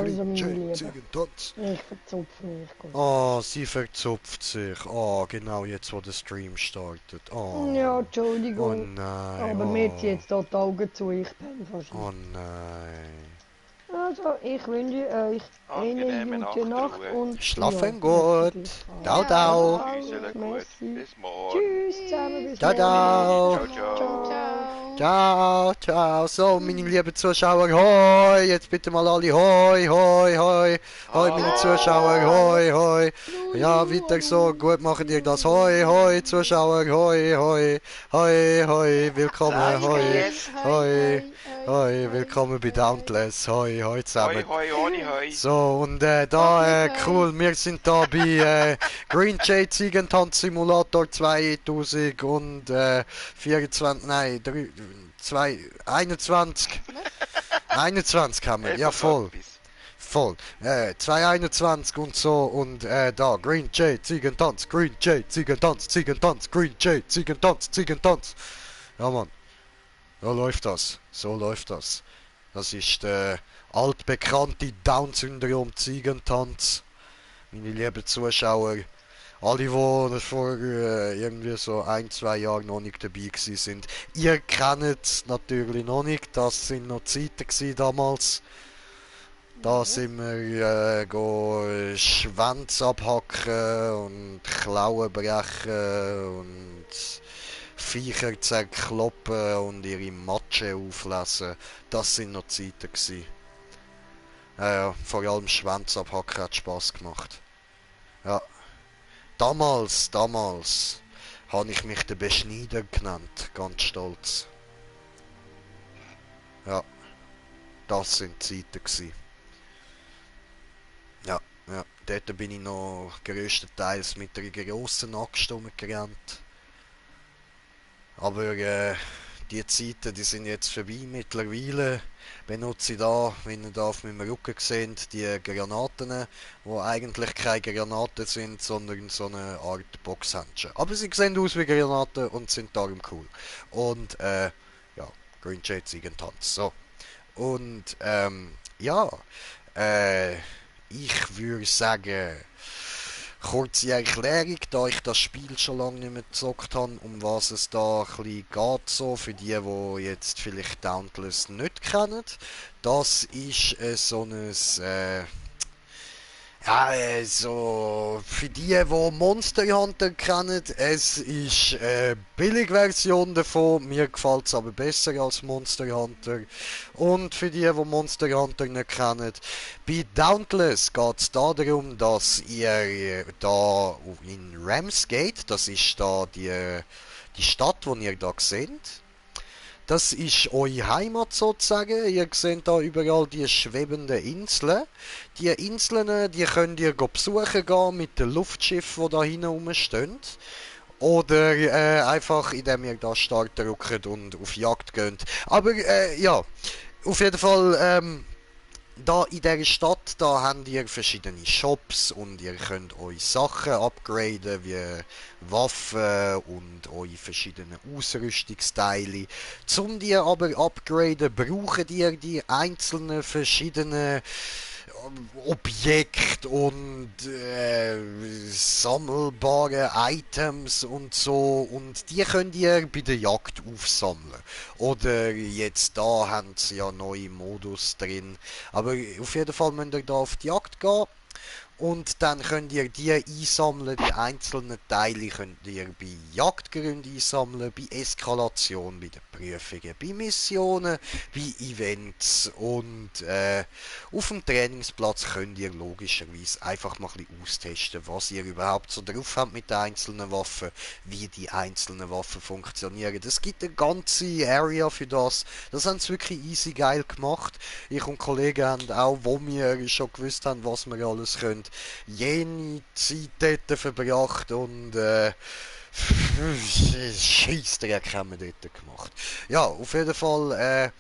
Also, meine J, Liebe, Ziegentanz. ich verzupfe mich gut. Oh, sie verzupft sich. Oh, genau jetzt, wo der Stream startet. Ja, Oh, oh Entschuldigung. nein, Aber mir zieht oh, jetzt dort die Augen zu, ich bin fast oh nicht. nein. Also, ich wünsche euch eine Angenehme gute Nacht Nachtruhe. und ja, Schlafen merci gut. vielmals. Dau, Ja, dau. Tschüss, gut. Merci. Bis morgen. Tschüss zusammen, bis Tschüss. Ciao, morgen. ciao. Ciao, ciao. Ciao. Ciao, ciao. So, meine lieben Zuschauer, hoi. Jetzt bitte mal alle hoi, hoi, hoi. Hoi, meine Zuschauer, Hallo. hoi, hoi. Ja, weiter so. Gut machen ihr das. Hoi, hoi, Zuschauer, hoi, hoi. Hoi, hoi. Willkommen, Sag hoi. jetzt. Hoi, Hoi, hoi, hoi, hoi. hoi, Willkommen bei hoi, hoi. Dauntless. Hoi, hoi Hoi, zusammen. hoi, ohne hoi. So, und Auch da, nicht hoi. cool, wir sind da bei Green Jade Ziegentanz Simulator 2024, nein, 21. Was? 21 haben wir, ja Einfach so voll, etwas. voll. 2021 und so und da, Green Jade Ziegentanz, Green Jade Ziegentanz, Ziegentanz, Green Jade Ziegentanz, Ziegentanz. Ja Mann, so läuft das, so läuft das. Das ist der altbekannte Down-Syndrom-Ziegentanz. Meine lieben Zuschauer, alle, die vor irgendwie so 1, 2 Jahren noch nicht dabei gewesen sind, ihr kennt es natürlich noch nicht. Das sind noch Zeiten gewesen damals. Da sind wir Schwänze abhacken und Klauen brechen und Viecher zerkloppen und ihre Matsche auflesen. Das sind noch Zeiten gewesen. Ja, vor allem Schwänze abhacken hat Spass gemacht. Ja, damals habe ich mich der Beschneider genannt, ganz stolz. Ja, das sind Zeiten gewesen. Ja, ja, dort bin ich noch grösstenteils mit einer grossen Axt rumgerannt. Aber die Zeiten, die sind jetzt vorbei. Mittlerweile benutze ich da, wie ihr da auf meinem Rücken seht, die Granaten, die eigentlich keine Granaten sind, sondern so eine Art Boxhandschuhe. Aber sie sehen aus wie Granaten und sind darum cool. Und ja, Green Jade Ziegentanz. So. Und ja, ich würde sagen, kurze Erklärung, da ich das Spiel schon lange nicht mehr gezockt habe, um was es da ein bisschen geht, so, für die jetzt vielleicht Dauntless nicht kennen. Das ist so ein, ja, so, für die Monster Hunter kennen, es ist eine Billigversion davon, mir gefällt es aber besser als Monster Hunter. Und für die Monster Hunter nicht kennen, bei Dauntless geht es darum, dass ihr da in Ramsgate, das ist da die Stadt, die ihr da seht, das ist eure Heimat sozusagen. Ihr seht da überall die schwebenden Inseln. Die Inseln, die könnt ihr besuchen gehen mit den Luftschiffen, die da hinten rumstehen. Oder einfach indem ihr da Start drückt und auf Jagd geht. Aber ja, auf jeden Fall da in dieser Stadt, da habt ihr verschiedene Shops und ihr könnt euch Sachen upgraden, wie Waffen und eure verschiedenen Ausrüstungsteile. Zum die aber upgraden, braucht ihr die einzelnen verschiedenen Objekte und sammelbare Items und so, und die könnt ihr bei der Jagd aufsammeln. Oder jetzt da haben sie ja neue Modus drin. Aber auf jeden Fall müsst ihr da auf die Jagd gehen. Und dann könnt ihr die einsammeln, die einzelnen Teile könnt ihr bei Jagdgründen einsammeln, bei Eskalation, bei den Prüfungen, bei Missionen, bei Events und auf dem Trainingsplatz könnt ihr logischerweise einfach mal ein bisschen austesten, was ihr überhaupt so drauf habt mit den einzelnen Waffen, wie die einzelnen Waffen funktionieren. Es gibt eine ganze Area für das. Das haben sie wirklich easy geil gemacht. Ich und Kollegen haben auch, wo wir schon gewusst haben, was wir alles können, jene Zeit dort verbracht und Scheissdreck haben wir dort gemacht. Ja, auf jeden Fall,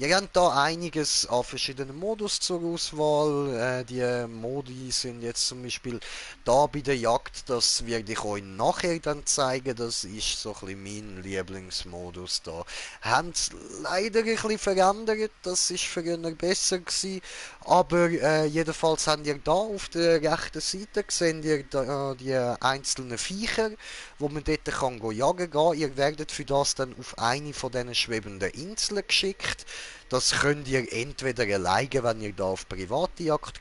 Ihr habt da einiges an verschiedenen Modus zur Auswahl. Die Modi sind jetzt zum Beispiel da bei der Jagd, das werde ich euch nachher dann zeigen. Das ist so ein bisschen mein Lieblingsmodus da. Haben es leider ein bisschen verändert, das ist früher besser gewesen. Aber jedenfalls habt ihr da auf der rechten Seite gesehen ihr da, die einzelnen Viecher, wo man dort kann jagen gehen. Ihr werdet für das dann auf eine von diesen schwebenden Inseln geschickt. Das könnt ihr entweder alleine, wenn ihr da auf private Jagd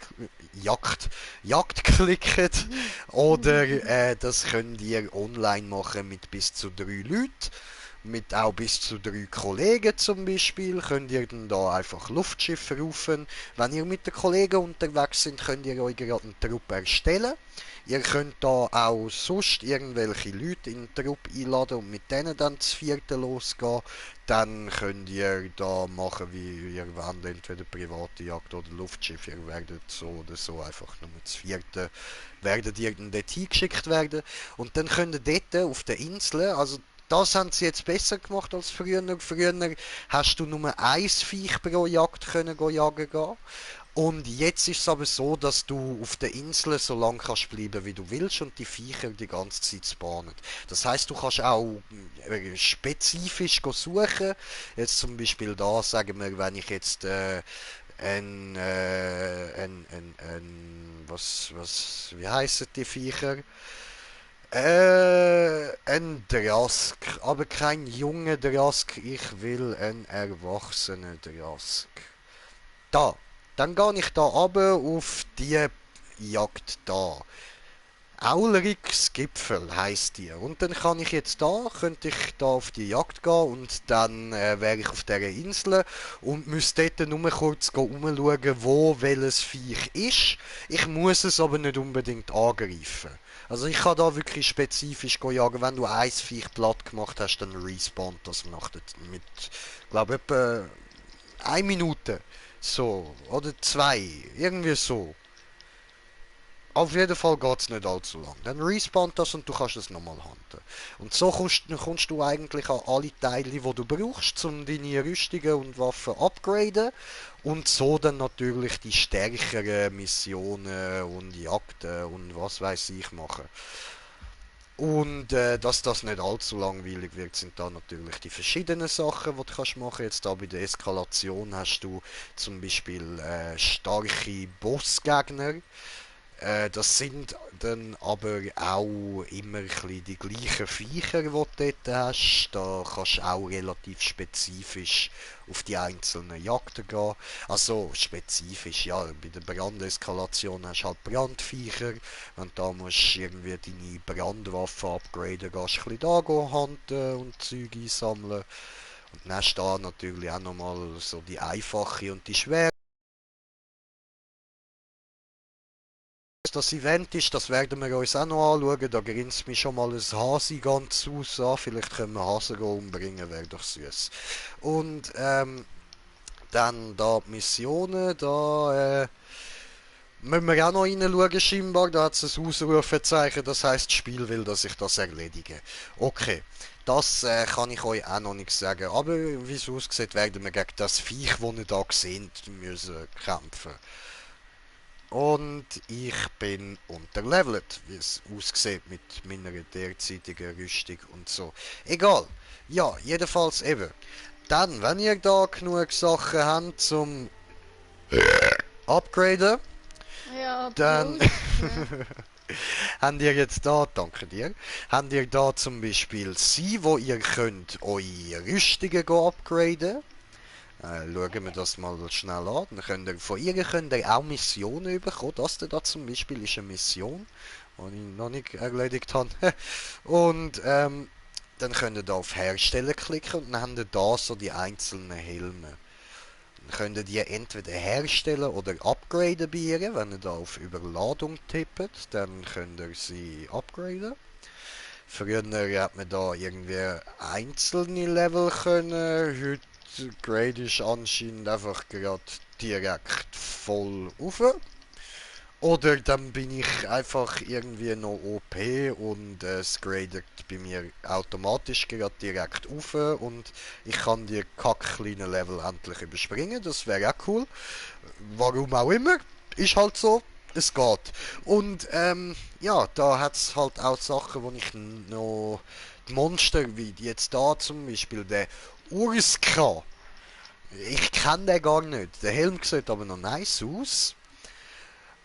klickt, oder das könnt ihr online machen mit bis zu 3 Leuten. Mit auch bis zu 3 Kollegen zum Beispiel könnt ihr dann da einfach Luftschiffe rufen. Wenn ihr mit den Kollegen unterwegs sind, könnt ihr euch gerade eine Truppe erstellen. Ihr könnt da auch sonst irgendwelche Leute in die Truppe einladen und mit denen dann das vierte losgehen. Dann könnt ihr da machen, wie ihr wollt, entweder private Jagd oder Luftschiff. Ihr werdet so oder so einfach nur das vierte, werdet ihr dann dort hingeschickt werden. Und dann könnt ihr dort auf der Insel, also das haben sie jetzt besser gemacht als früher. Früher hast du nur ein Viech pro Jagd können jagen gehen. Und jetzt ist es aber so, dass du auf der Insel so lange kannst bleiben, wie du willst und die Viecher die ganze Zeit spawnen. Das heißt, du kannst auch spezifisch suchen. Jetzt zum Beispiel da, sagen wir, wenn ich jetzt wie heissen die Viecher? Ein Drask, aber kein junger Drask, ich will einen erwachsenen Drask. Da, dann gehe ich da runter auf die Jagd da. Aulrichs Gipfel heisst die. Und dann kann ich jetzt da, könnte ich da auf die Jagd gehen und dann wäre ich auf dieser Insel und müsste dort nur kurz umschauen, wo welches Viech ist. Ich muss es aber nicht unbedingt angreifen. Also ich kann da wirklich spezifisch jagen. Wenn du ein Viech platt gemacht hast, dann respawnt das mit, glaube ich, etwa 1 Minute. So, oder 2, irgendwie so. Auf jeden Fall geht es nicht allzu lang. Dann respawnt das und du kannst es nochmal hunten. Und so kommst du eigentlich an alle Teile, die du brauchst, um deine Rüstungen und Waffen upgraden. Und so dann natürlich die stärkeren Missionen und Jagden und was weiß ich machen. Und dass das nicht allzu langweilig wird, sind da natürlich die verschiedenen Sachen, die du kannst machen. Jetzt da bei der Eskalation hast du zum Beispiel starke Bossgegner. Das sind dann aber auch immer ein bisschen die gleichen Viecher, die du dort hast. Da kannst du auch relativ spezifisch auf die einzelnen Jagden gehen. Also spezifisch, ja, bei der Brandeskalation hast du halt Brandviecher. Wenn du da musst irgendwie deine Brandwaffe upgraden, gehst du ein bisschen da hunten und Zeug einsammeln. Und dann hast du da natürlich auch nochmal so die einfache und die schwere. Das Event ist, das werden wir uns auch noch anschauen. Da grinst mich schon mal ein Hasi ganz aus an. Vielleicht können wir Hasen umbringen, wäre doch süß. Und dann da die Missionen, da müssen wir auch noch reinschauen scheinbar. Da hat es ein Ausrufezeichen, das heisst, das Spiel will, dass ich das erledige. Okay, das kann ich euch auch noch nicht sagen. Aber wie es aussieht, werden wir gegen das Viech, das ihr da seht, müssen kämpfen. Und ich bin unterlevelt, wie es aussieht mit meiner derzeitigen Rüstung und so. Egal. Ja, jedenfalls eben. Dann, wenn ihr da genug Sachen habt zum Upgraden, Ja, dann Prost. habt ihr jetzt da, danke dir, habt ihr da zum Beispiel sie, wo ihr könnt eure Rüstungen upgraden. Schauen wir das mal schnell an. Von ihr könnt ihr auch Missionen bekommen. Das da zum Beispiel ist eine Mission, die ich noch nicht erledigt habe. Und dann könnt ihr da auf Herstellen klicken und dann habt ihr da so die einzelnen Helme. Dann könnt ihr die entweder herstellen oder upgraden bei ihr. Wenn ihr da auf Überladung tippt, dann könnt ihr sie upgraden. Früher hat man da irgendwie einzelne Level können. Heute Grade ist anscheinend einfach gerade direkt voll rauf. Oder dann bin ich einfach irgendwie noch OP und es gradet bei mir automatisch gerade direkt auf und ich kann die kackkleinen Level endlich überspringen. Das wäre auch cool. Warum auch immer. Ist halt so. Es geht. Und ja, da hat es halt auch Sachen, wo ich noch die Monster, wie jetzt da zum Beispiel der Urska. Ich kenne den gar nicht. Der Helm sieht aber noch nice aus.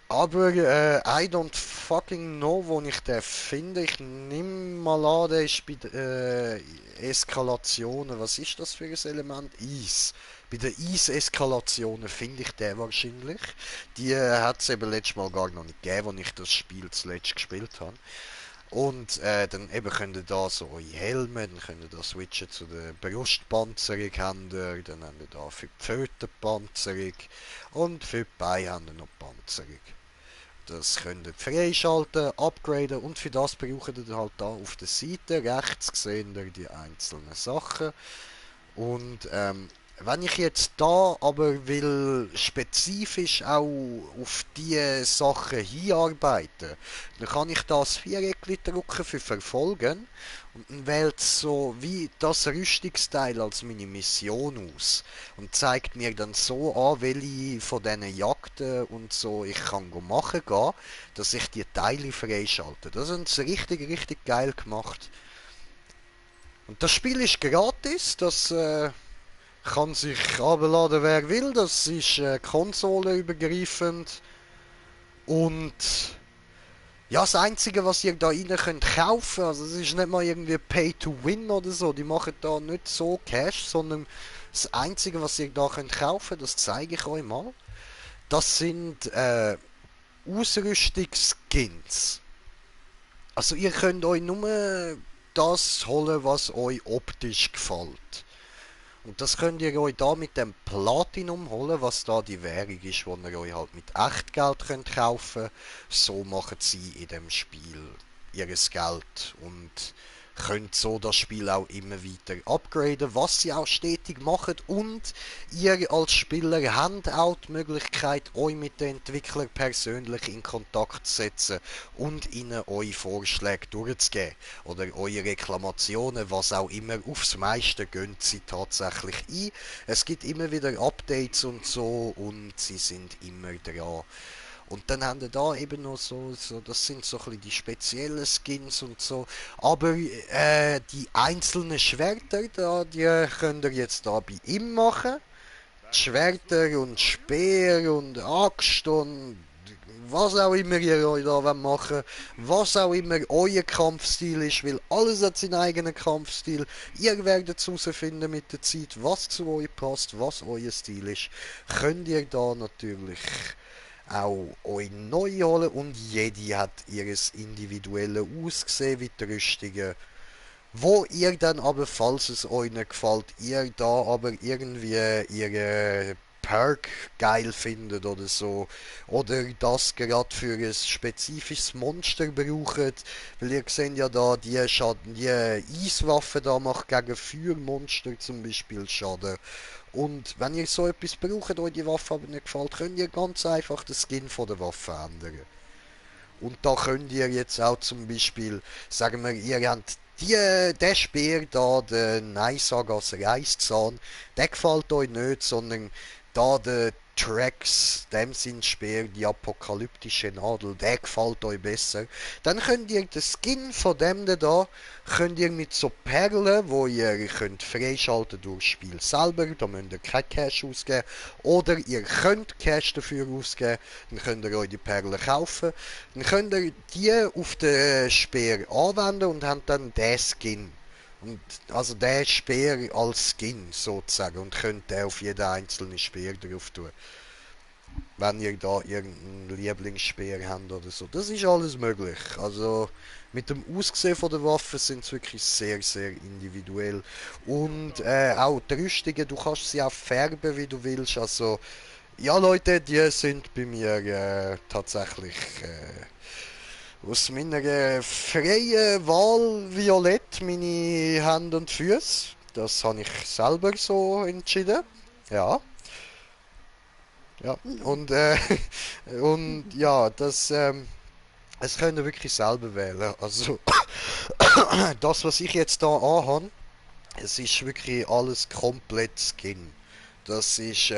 Aber I don't fucking know, wo ich den finde. Ich nehme mal an, der ist bei Eskalationen. Was ist das für ein Element? Eis. Bei den Eis-Eskalationen finde ich den wahrscheinlich. Die hat es eben letztes Mal gar noch nicht gegeben, als ich das Spiel zuletzt gespielt habe. Und dann eben könnt ihr da so eure Helme, dann könnt ihr da switchen zu der Brustpanzerung, habt ihr, dann habt ihr da für die Pfotenpanzerung und für die Beine habt ihr noch Panzerung. Das könnt ihr freischalten, upgraden und für das braucht ihr halt da auf der Seite rechts sehen ihr die einzelnen Sachen. Und wenn ich jetzt da aber will spezifisch auch auf die Sachen hinarbeiten, dann kann ich das Viereckchen drücken für Verfolgen und dann wählt so wie das Rüstungsteil als meine Mission aus und zeigt mir dann so an, welche von diesen Jagden und so ich kann machen gehen, dass ich die Teile freischalte. Das haben sie richtig, richtig geil gemacht. Und das Spiel ist gratis, das kann sich abladen, wer will. Das ist konsolenübergreifend. Und ja, das Einzige, was ihr da rein könnt kaufen, also es ist nicht mal irgendwie Pay to Win oder so, die machen da nicht so Cash, sondern das Einzige, was ihr da könnt kaufen, das zeige ich euch mal. Das sind Ausrüstungsskins. Also ihr könnt euch nur das holen, was euch optisch gefällt. Und das könnt ihr euch da mit dem Platinum holen, was da die Währung ist, wo ihr euch halt mit Echtgeld könnt kaufen. So machen sie in dem Spiel ihres Geld und könnt so das Spiel auch immer weiter upgraden, was sie auch stetig machen. Und ihr als Spieler habt auch die Möglichkeit, euch mit den Entwicklern persönlich in Kontakt zu setzen und ihnen eure Vorschläge durchzugeben. Oder eure Reklamationen, was auch immer. Aufs meiste gehen sie tatsächlich ein. Es gibt immer wieder Updates und so und sie sind immer dran. Und dann haben wir da eben noch so, das sind so ein bisschen die speziellen Skins und so. Aber die einzelnen Schwerter da, die könnt ihr jetzt da bei ihm machen. Die Schwerter und Speer und Axt und was auch immer ihr euch da machen wollt, was auch immer euer Kampfstil ist, weil alles hat seinen eigenen Kampfstil. Ihr werdet herausfinden mit der Zeit, was zu euch passt, was euer Stil ist. Könnt ihr da natürlich auch euch neu holen und jede hat ihres individuelle Aussehen wie die Rüstungen, wo ihr dann aber, falls es euch nicht gefällt, ihr da aber irgendwie ihre Perk geil findet oder so, oder das gerade für ein spezifisches Monster braucht, weil ihr seht ja da, die Schaden, die Eiswaffe da macht gegen Feuermonster zum Beispiel Schaden. Und wenn ihr so etwas braucht, euch die Waffe aber nicht gefällt, könnt ihr ganz einfach den Skin von der Waffe ändern. Und da könnt ihr jetzt auch zum Beispiel, sagen wir, ihr habt der Speer da, der Neisagas Reiszahn, der gefällt euch nicht, sondern da der Trax, dem sind Speer, die apokalyptische Nadel, der gefällt euch besser. Dann könnt ihr den Skin von dem da, könnt ihr mit so Perlen, wo ihr könnt freischalten durchs Spiel selber, da müsst ihr kein Cash ausgeben, oder ihr könnt Cash dafür ausgeben, dann könnt ihr euch die Perlen kaufen, dann könnt ihr die auf den Speer anwenden und habt dann den Skin. Und also der Speer als Skin sozusagen und könnt den auf jeden einzelnen Speer drauf tun. Wenn ihr da irgendeinen Lieblingsspeer habt oder so. Das ist alles möglich. Also mit dem Aussehen von der Waffe sind sie wirklich sehr, sehr individuell. Und auch die Rüstungen, du kannst sie auch färben, wie du willst. Also ja Leute, die sind bei mir tatsächlich aus meiner freien Wahl violett, meine Hände und Füße. Das habe ich selber so entschieden. Ja. Ja, und, und ja, das könnt ihr wirklich selber wählen. Also, das, was ich jetzt da anhabe, es ist wirklich alles komplett Skin. Das ist,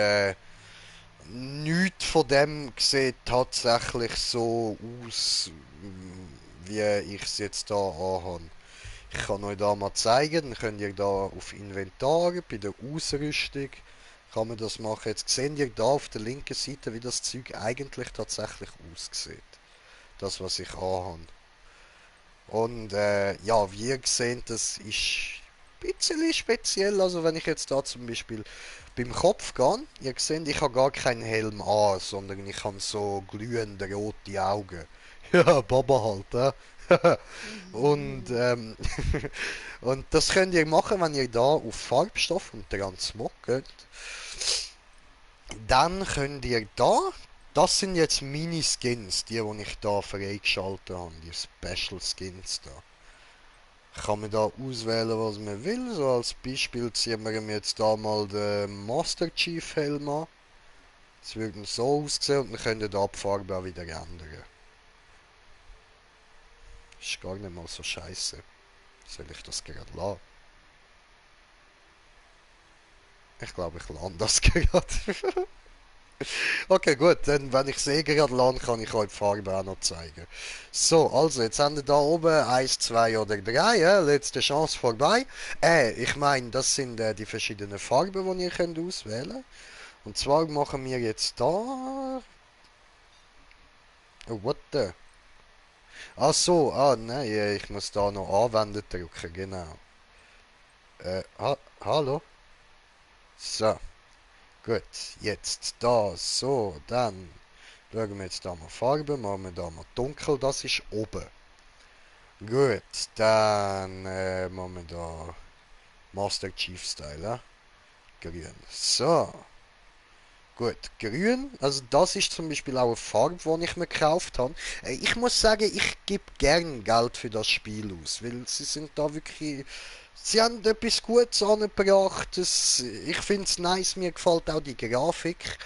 nichts von dem sieht tatsächlich so aus, wie ich es jetzt da anhabe. Ich kann euch da mal zeigen, dann könnt ihr da auf Inventar, bei der Ausrüstung, kann man das machen. Jetzt seht ihr da auf der linken Seite, wie das Zeug eigentlich tatsächlich aussieht. Das, was ich anhabe. Und ja, wie ihr seht, das ist ein bisschen speziell. Also wenn ich jetzt da zum Beispiel beim Kopf gehe, ihr seht, ich habe gar keinen Helm an, sondern ich habe so glühende rote Augen. Ja, Baba halt, und, und das könnt ihr machen, wenn ihr da auf Farbstoff und Transmog geht. Dann könnt ihr da, das sind jetzt meine Skins, die ich da freigeschaltet habe, die Special Skins da. Kann man da auswählen, was man will. So als Beispiel ziehen wir mir jetzt da mal den Master Chief Helm an. Das würde so aussehen und dann könnt ihr da die Farbe auch wieder ändern. Ist gar nicht mal so scheiße. Soll ich das gerade lassen? Ich glaube, ich lade das gerade. Okay, gut, dann wenn ich sehe gerade lade, kann ich euch die Farbe auch noch zeigen. So, also, jetzt haben wir da oben 1, 2 oder 3, ja, letzte Chance vorbei. Ich meine, das sind die verschiedenen Farben, die ihr könnt auswählen könnt. Und zwar machen wir jetzt da... Oh, what the? Ach so, nein, ich muss da noch anwenden drücken, genau. Hallo? So. Gut, jetzt da, so, dann schauen wir jetzt da mal Farbe, machen wir da mal dunkel, das ist oben. Gut, dann machen wir da Master Chief Style, ja? Grün. So, gut, grün, also das ist zum Beispiel auch eine Farbe, die ich mir gekauft habe. Ich muss sagen, ich gebe gern Geld für das Spiel aus, weil sie sind da wirklich... Sie haben etwas Gutes angebracht. Ich finde es nice, mir gefällt auch die Grafik.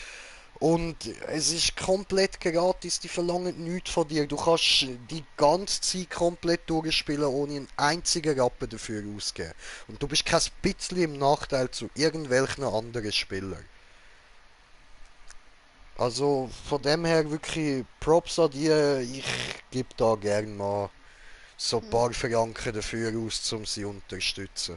Und es ist komplett gratis, die verlangen nichts von dir. Du kannst die ganze Zeit komplett durchspielen, ohne einen einzigen Rappen dafür auszugeben. Und du bist kein bisschen im Nachteil zu irgendwelchen anderen Spielern. Also von dem her wirklich Props an die. Ich gebe da gerne mal so ein paar Franken dafür aus, um sie zu unterstützen.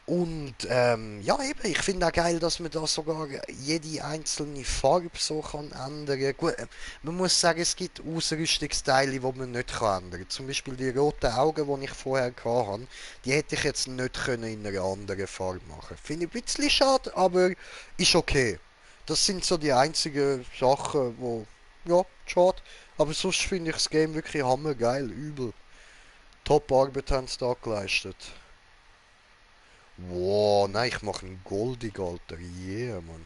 Und ja eben, ich finde auch geil, dass man da sogar jede einzelne Farbe so kann ändern. Gut, man muss sagen, es gibt Ausrüstungsteile, die man nicht kann ändern. Zum Beispiel die roten Augen, die ich vorher hatte, die hätte ich jetzt nicht können in einer anderen Farbe machen. Finde ich ein bisschen schade, aber ist okay. Das sind so die einzigen Sachen, wo ja, schade. Aber sonst finde ich das Game wirklich hammergeil, übel. Top Arbeit haben sie da geleistet. Wow, nein, ich mache einen Goldig, Alter. Yeah, Mann.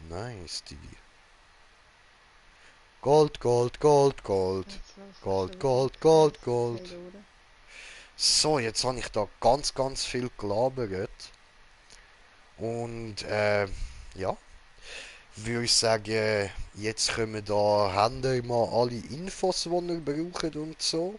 Nice, Digi. Gold, Gold, Gold, Gold. Gold, Gold, Gold, Gold. So, jetzt habe ich da ganz viel gelabert. Und, ja. Würde ich sagen, jetzt können da, haben wir mal alle Infos, die wir brauchen und so.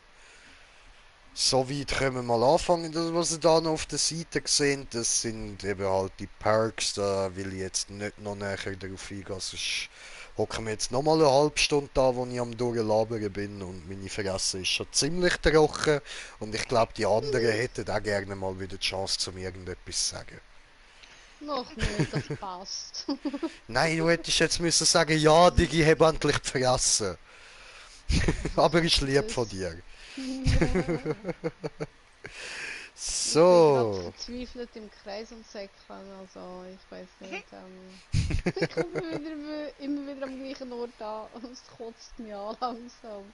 Soweit können wir mal anfangen. Das, was ihr da noch auf der Seite seht, das sind eben halt die Perks. Da will ich jetzt nicht noch näher darauf eingehen. Sonst hocken wir jetzt nochmal eine halbe Stunde da, wo ich am Durchlabern bin und meine Fresse ist schon ziemlich trocken. Und ich glaube, die anderen hätten auch gerne mal wieder die Chance, zum irgendetwas zu sagen. Noch nicht, das passt. Nein, du hättest jetzt müssen sagen, ja, Digi, hab endlich die Fresse. Aber ist lieb von dir. Ich bin gerade So. verzweifelt im Kreis und säckeln, also ich weiß nicht. Ich komme immer wieder am gleichen Ort an und es kotzt mich an langsam.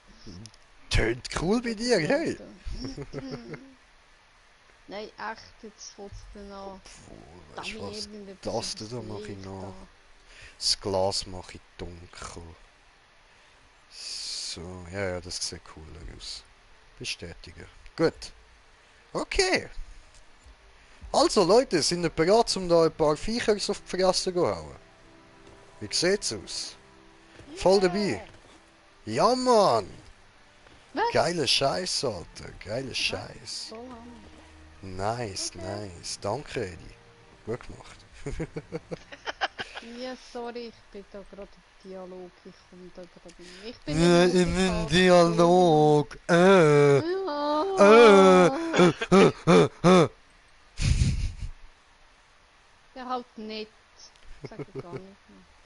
Tönt cool bei dir, hey. Nein, echt, jetzt kotzt es an. Weißt du was? irgendetwas Das ins da mache ich Gesicht noch. da. Das Glas mache ich dunkel. So, ja, das sieht cooler aus. Bestätigen. Gut. Okay. Also Leute, sind ihr bereit, um da ein paar Viecher auf die Fresse zu hauen? Wie sieht's aus? Voll dabei. Ja, Mann. Was? Geiler Scheiß, Alter. Geiler Scheiß. Voll Hammer. Nice, nice. Danke, Eddie. Gut gemacht. Ja, sorry, ich bin da gerade im Dialog. Ich komme da gerade nicht. Ich bin im Multitasking. Dialog. Ja. Ja, halt nicht. Sag ich gar nicht mehr.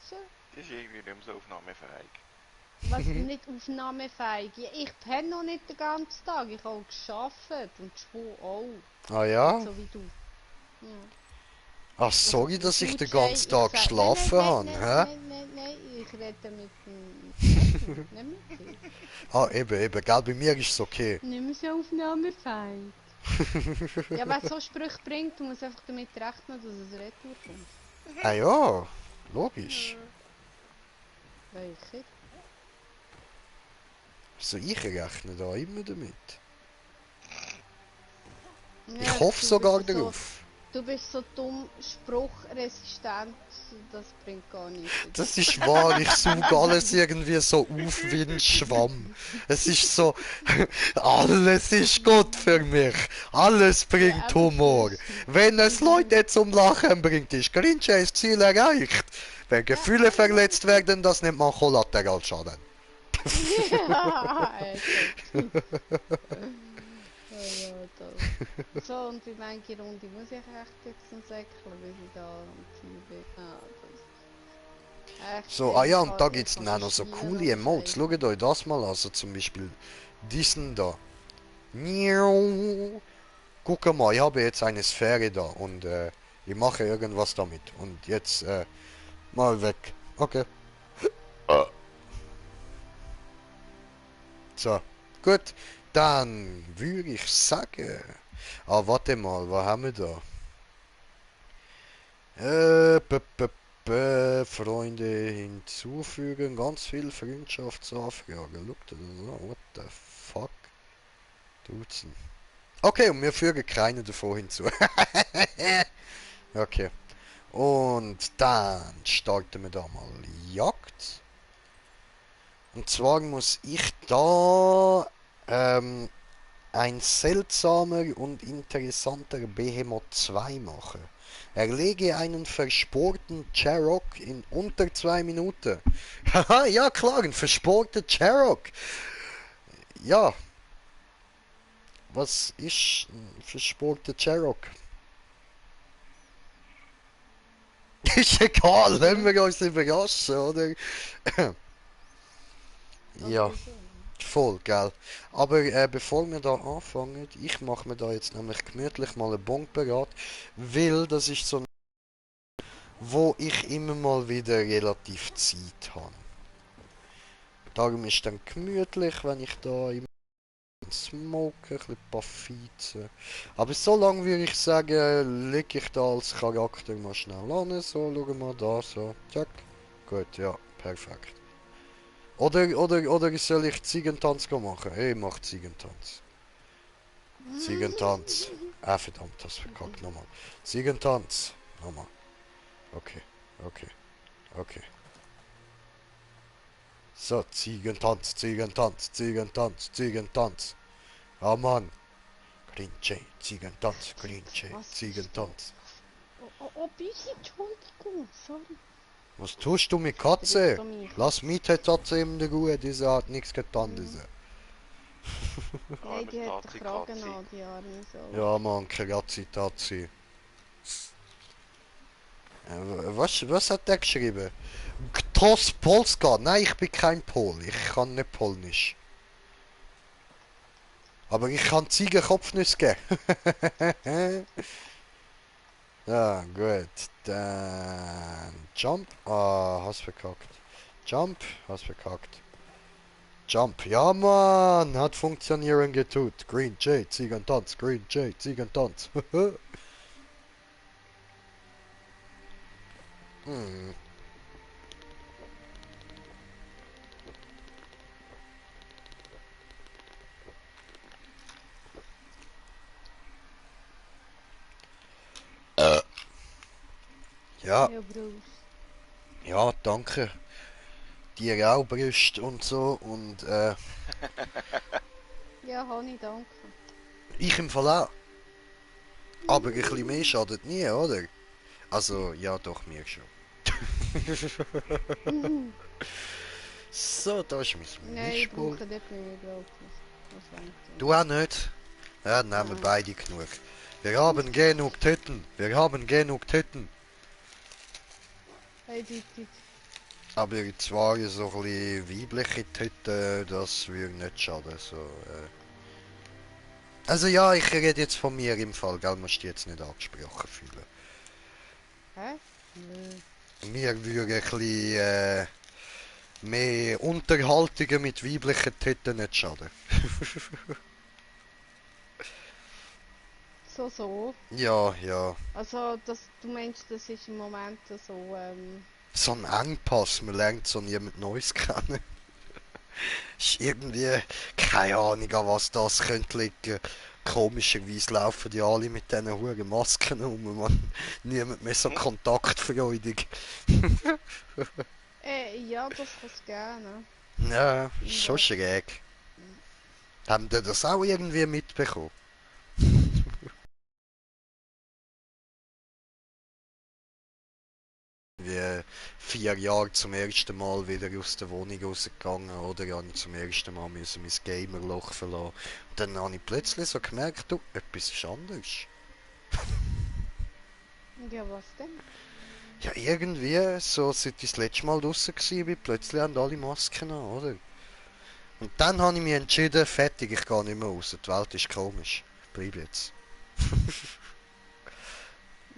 So. Das ist irgendwie nicht mehr so aufnahmefähig. Was nicht aufnahmefähig? Ja, ich penne noch nicht den ganzen Tag. Ich habe gearbeitet und Schwul auch. Ah ja? So wie du. Ja. Ach, sorry, dass ich den Du, Jay, ganzen Tag sag- geschlafen habe, hä? Nein, ich rede mit dem... Nicht mit dir. Ah, eben, gell, bei mir ist es okay. Nicht mehr so aufnahmefähig. Ja, wer so Sprüche bringt, muss einfach damit rechnen, dass es retour kommt. Ah ja, logisch. Welche? Also ich rechne da immer damit. Ja, Ich hoffe du sogar bist so- darauf. Du bist so dumm, spruchresistent, das bringt gar nichts. Das ist wahr, ich suche alles irgendwie so auf wie ein Schwamm. Es ist so, alles ist gut für mich. Alles bringt aber Humor. das ist- Wenn es Leute zum Lachen bringt, ist Grinch das Ziel erreicht. Wenn Gefühle verletzt werden, das nennt man Kollateralschaden. Ja, Alter. Ja, das. So, und wie manche Runde muss ich echt jetzt noch säckeln, bis ich da am Ziel bin. Echt, So, ey, ah ja, ich und da kann- gibt es ich dann kann auch noch so schreien coole und Emotes. schreien. Schaut euch das mal an, also zum Beispiel diesen da. Miau. Guck mal, ich habe jetzt eine Sphäre da und ich mache irgendwas damit. Und jetzt mal weg. Okay. So, gut. Dann würde ich sagen. Ah, warte mal, was haben wir da? Freunde hinzufügen, ganz viel Freundschaftsanfragen. Look das an, what the fuck? Duzen. Okay, und wir fügen keine davon hinzu. Okay. Und dann starten wir da mal Jagd. Und zwar muss ich da ein seltsamer und interessanter Behemoth 2 machen. Erlege einen versporten Cherok in unter 2 Minuten. Haha, ja klar, ein versporter Cherok. Ja. Was ist ein versporter Cherok? Ist egal, wenn wir uns überraschen, oder? Ja. Voll, gell. Aber bevor wir da anfangen, ich mache mir da jetzt nämlich gemütlich mal einen Bon parat, weil das ist so ein, wo ich immer mal wieder relativ Zeit habe. Darum ist dann gemütlich, wenn ich da immer smoke, ein bisschen Paffizen. Aber so lange würde ich sagen, leg ich da als Charakter mal schnell an, so, schau mal da, so, zack. Gut, ja, perfekt. Oder soll ich Ziegentanz machen? Ich mach Ziegentanz. Ziegentanz. Ah, verdammt, das verkackt. Nochmal. Ziegentanz. Nochmal. Okay, okay, okay. So, Ziegentanz, Ziegentanz, Ziegentanz, Ziegentanz. Ah, Mann. Green Jay, Ziegentanz, Green Jay, Was ist Ziegentanz. Oh, bitte, Entschuldigung, sorry. Was tust du mit Katze? Trifft mich. Lass mich die Katze in der Ruhe, diese hat nichts getan, diese. Nein, die hat den Tazi, Kragen Katzi. an, die arme Sau. Ja, Mann, Kratzi, Tazi. Was hat der geschrieben? Ktos Polska. Nein, ich bin kein Pol. Ich kann nicht Polnisch. Aber ich kann Ziegenkopfnuss geben. Ja, gut. Dann Jump. Ah, hast verkackt. Jump, hast verkackt. Jump. Ja, Mann, hat funktionieren getut. Green Jay, Ziegentanz. Green Jay, Ziegentanz. hm. Ja, Ja, Bruce. Ja, danke. Dir auch, Brüste und so. Und Ja, Honey, danke. ich im Fall auch. Aber ein bisschen mehr schadet nie, oder? Also, ja, doch, mir schon. So, da ist mein Nein, ich Mischpult. brauche dort nicht, glaube ich. Das reicht Du auch nicht? Ja, dann haben wir beide genug. Wir haben genug Titten. Wir haben genug Titten. Eindeutig. Aber zwar so ein bisschen weibliche Titten, das würde nicht schaden. So, Also ja, ich rede jetzt von mir im Fall, gell, musst du dich jetzt nicht angesprochen fühlen. Hä? Nö. Mir würde ein bisschen mehr Unterhaltungen mit weiblichen Titten nicht schaden. So. Ja, ja. Also, du meinst, das ist im Moment so, So ein Engpass, man lernt so niemand Neues kennen. Ist irgendwie, keine Ahnung, an was das könnte liegen. Komischerweise laufen die alle mit diesen hohen Masken um, man. Niemand mehr so kontaktfreudig. ja, das kann es gerne. Ja, ist schon schräg. Haben die das auch irgendwie mitbekommen? Wie 4 Jahre zum ersten Mal wieder aus der Wohnung rausgegangen, oder? Ich habe zum ersten Mal müssen mein Gamerloch verlassen. Und dann habe ich plötzlich so gemerkt, du, etwas ist anders. Ja, was denn? Ja, irgendwie, so seit ich das letzte Mal draussen war, plötzlich haben alle Masken an, oder? Und dann habe ich mich entschieden, fertig, ich gehe nicht mehr raus. Die Welt ist komisch. Bleib jetzt.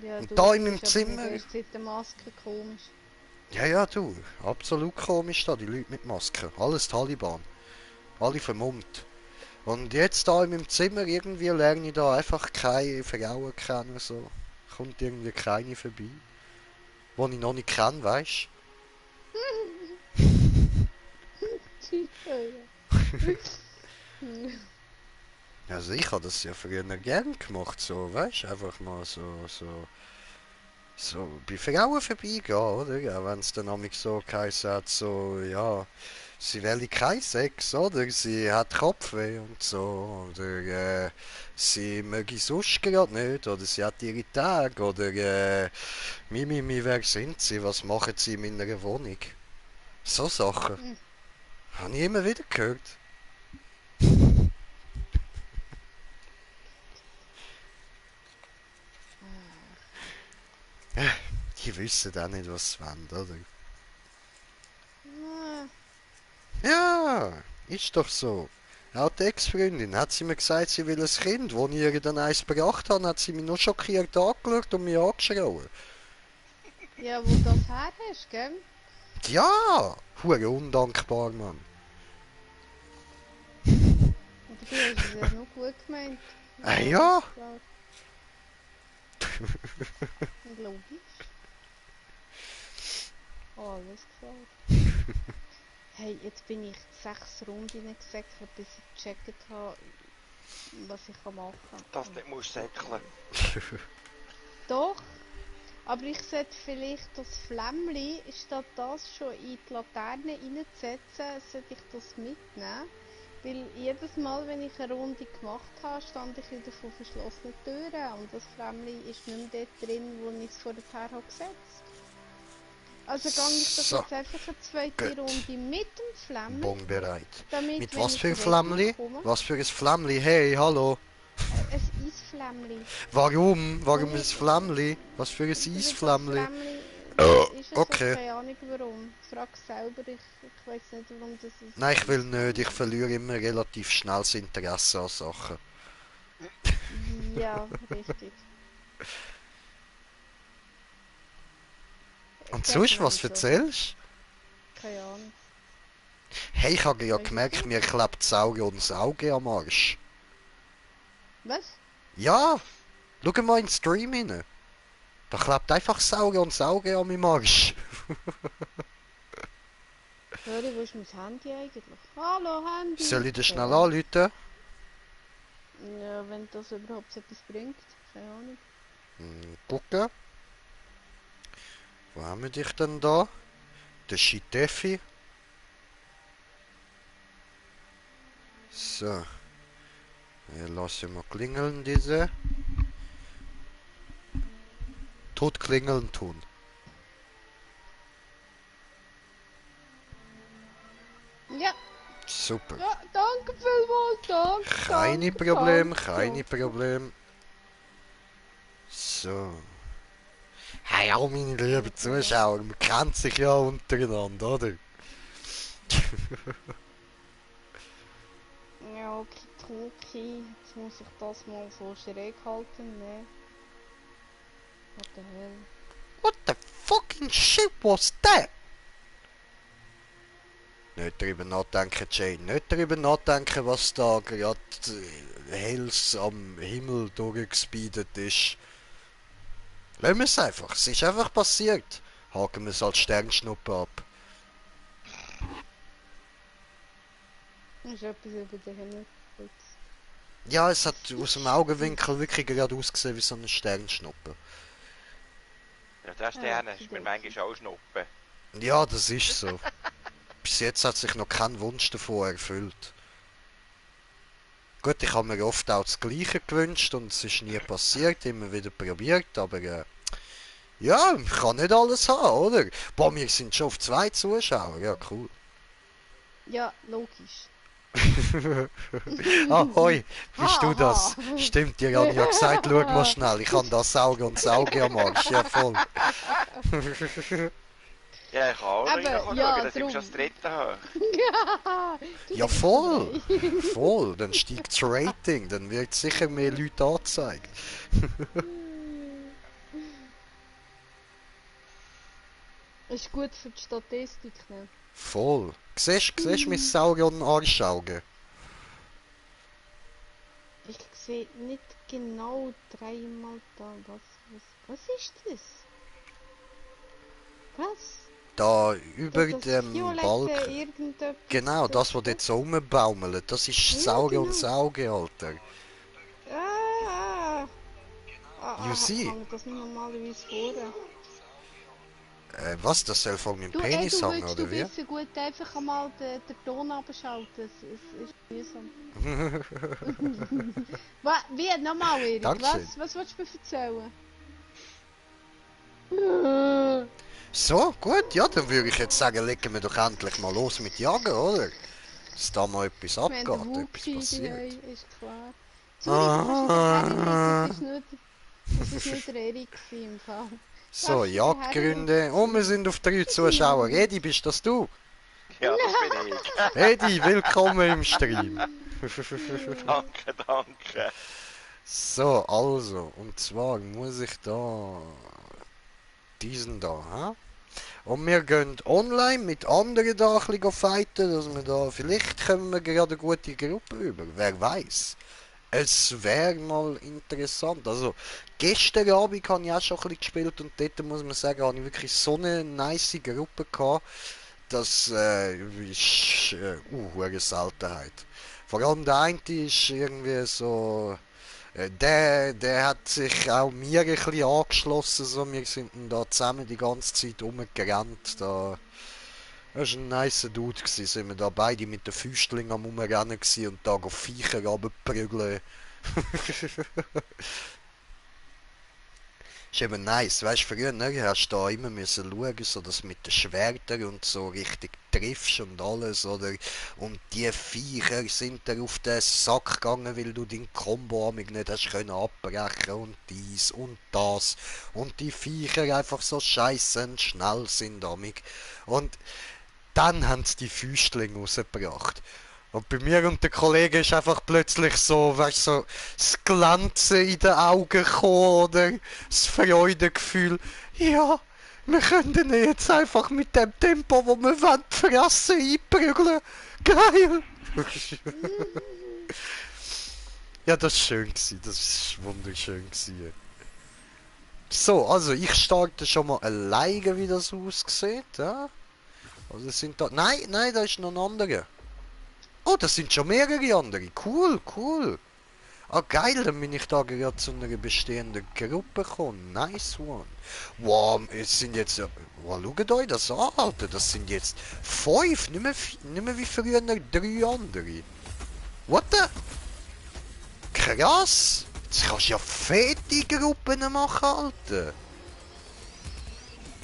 Ja, Und du da in meinem bist aber Zimmer... nicht erst seit der Maske komisch. Ja, ja, du. Absolut komisch da, die Leute mit Masken. Alles Taliban. Alle vermummt. Und jetzt da in meinem Zimmer irgendwie lerne ich da einfach keine Frauen kennen, so. Kommt irgendwie keine vorbei. Die ich noch nicht kenne, weisst Also ich habe das ja früher gern gemacht, so, weißt einfach mal so bei Frauen vorbeigehen, oder? Ja, wenn es dann nämlich so geheißen hat, so, ja, sie will keinen Sex, oder? Sie hat Kopfweh und so, oder sie möge sonst gerade nicht, oder sie hat ihre Tage, oder wer sind sie, was machen sie in meiner Wohnung? So Sachen. Habe ich immer wieder gehört. Die wissen auch nicht, was sie wollen, oder? Ja, ist doch so. Auch die Ex-Freundin hat sie mir gesagt, sie will ein Kind. Als ich ihr dann eins gebracht habe, hat sie mich noch schockiert angeschaut und mich angeschrien. Ja, wo das her hast, gell? Ja, hure undankbar, Mann. Und dabei hast du es ja nur gut gemeint. Ja. Klar. Logisch. Alles klar. Hey, jetzt bin ich 6 Runden gesäckelt, bis ich gecheckt habe, was ich machen kann. Dass du nicht musst säckeln. Doch, aber ich sollte vielleicht das Flämmchen, statt das schon in die Laterne reinzusetzen, sollte ich das mitnehmen. Weil jedes Mal, wenn ich eine Runde gemacht habe, stand ich wieder vor verschlossenen Türen und das Flämmchen ist nicht mehr dort drin, wo ich es vorher habe gesetzt. Also gehe ich das So, jetzt einfach eine zweite gut. Runde mit dem Flämmchen, Bon bereit. damit Mit wenn was ich für ein retour Flämmli? komme, Was für ein Flämmli? Hey, hallo. ein Eisflämmchen. Warum? Warum ein Damit- Flämmli? Was für ein Weil das Eisflämmli? Flämmchen, das ist es, Okay. keine Ahnung warum. Frag selber, ich weiß nicht warum das ist. Nein, ich will nicht. Ich verliere immer relativ schnell das Interesse an Sachen. Ja, richtig. Und Sag sonst, mal was so. erzählst du? Keine Ahnung. Hey, ich habe ja Weißt du gemerkt, so? mir klebt das Auge und das Auge am Arsch. Was? Ja, schau mal in den Stream rein. Da klebt einfach das Auge und das Auge an meinem Arsch. Sorry, wo ist mein Handy eigentlich? Hallo, Handy! Soll ich dir schnell Ja. anrufen? Ja, wenn das überhaupt etwas bringt. Keine Ahnung. Gucken. Wo haben wir dich denn da? der Shitefi. So. Lass ich mal klingeln, diese. Tot klingeln tun. Ja, Super. ja, danke vielmals, danke. Keine danke, Problem, danke. keine Problem. So. Hey, auch meine lieben Zuschauer, man kennt sich ja untereinander, oder? Ja, Kitoki, jetzt muss ich das mal so schräg halten, ne? What the hell? What the fucking shit was that? Nicht drüber nachdenken, Jane. Nicht drüber nachdenken, was da gerade Hells am Himmel durchgespeedet ist. Lassen wir es einfach. Es ist einfach passiert. Haken wir es als Sternschnuppe ab. Ist etwas über den Himmel geputzt. Ja, es hat aus dem Augenwinkel wirklich gerade ausgesehen wie so eine Sternschnuppe. Ja, der Sterne ist mir manchmal auch Schnuppen. Ja, das ist so. Bis jetzt hat sich noch kein Wunsch davon erfüllt. Gut, ich habe mir oft auch das Gleiche gewünscht und es ist nie passiert, immer wieder probiert, aber ja, ich kann nicht alles haben, oder? Boah, wir sind schon auf 2 Zuschauer, ja cool. Ja, logisch. Ah, hoi, bist du Ha, das? ha. Stimmt, ihr habt ja gesagt, schau mal schnell, ich habe das Auge und das Auge am Arsch, ja voll. Ja, ich kann auch noch Aber, reinschauen, ja, dass ich drum. schon das dritte habe. Ja, Ja voll, voll, dann steigt das Rating, dann wird sicher mehr Leute angezeigt. ist gut für die Statistik, ne? Voll. Siehst du mein Sauron-Arschauge? Ich sehe nicht genau dreimal da. Was ist das? Was? Da über Das dem violette Balken. irgendetwas. Genau, das, was dort so rumbaumelt, das ist Ja, Saurons genau. Auge, Alter. You see? Hängt das nicht normalerweise vor? Was, das soll von meinem Penis du hängen, willst du oder wie? besser gut einfach einmal den Ton abschalten. Es ist mühsam. Wie? Nochmal, Erik? Dankeschön. Was willst du mir erzählen? So, gut, ja, dann würde ich jetzt sagen, legen wir doch endlich mal los mit Jagen, oder? Dass da mal etwas Wir haben den abgeht, etwas Wookie passiert. daheim, ist klar. Sorry, du kannst dich herlegen, das ist nicht der Erik gewesen im Fall. So, Darfst du Jagdgründe. Und wir sind auf 3 Zuschauer. Edi, bist das du? Ja, das bin ich. Edi, willkommen im Stream. Danke, danke. So, also, und zwar muss ich da diesen da, hä? Und wir gehen online mit anderen da ein bisschen fighten, dass wir da, vielleicht kommen wir gerade eine gute Gruppe über, wer weiß. Es wäre mal interessant, also gestern Abend habe ich auch schon ein bisschen gespielt und dort muss man sagen, habe ich wirklich so eine nice Gruppe gehabt, das ist eine Seltenheit. Vor allem der eine ist irgendwie so... Der hat sich auch mir ein bisschen angeschlossen, so. Wir sind dann da zusammen die ganze Zeit rumgerannt. Da. Das war ein nice Dude, gewesen. Sind wir da beide mit den Füßlingen am Rumrennen gewesen und da go Viecher runterprügeln. Ist eben nice, weißt du, früher hast du da immer müssen schauen, so dass du mit den Schwertern und so richtig triffst und alles, oder? Und die Viecher sind dir auf den Sack gegangen, weil du dein Combo amig nicht hast können abbrechen und dies und das. Und die Viecher einfach so scheiße schnell sind amig. Und dann haben sie die Füßlinge rausgebracht. Und bei mir und den Kollegen ist einfach plötzlich so, weißt du, so das Glänzen in den Augen gekommen, oder? Das Freudegefühl. Ja, wir können ihn jetzt einfach mit dem Tempo, wo wir wollen, fressen, einprügeln. Geil! Ja, das war schön gewesen, das war wunderschön gewesen. So, also ich starte schon mal alleine, wie das aussieht, ja? Also sind da... Nein, da ist noch ein anderer. Oh, das sind schon mehrere andere. Cool, cool. Ah geil, dann bin ich da gerade zu einer bestehenden Gruppe gekommen. Nice one. Wow, es sind jetzt... Wow, schaut euch das an, Alter. Das sind jetzt 5, nicht mehr wie früher 3 andere. What the... Krass! Jetzt kannst du ja fette Gruppen machen, Alter.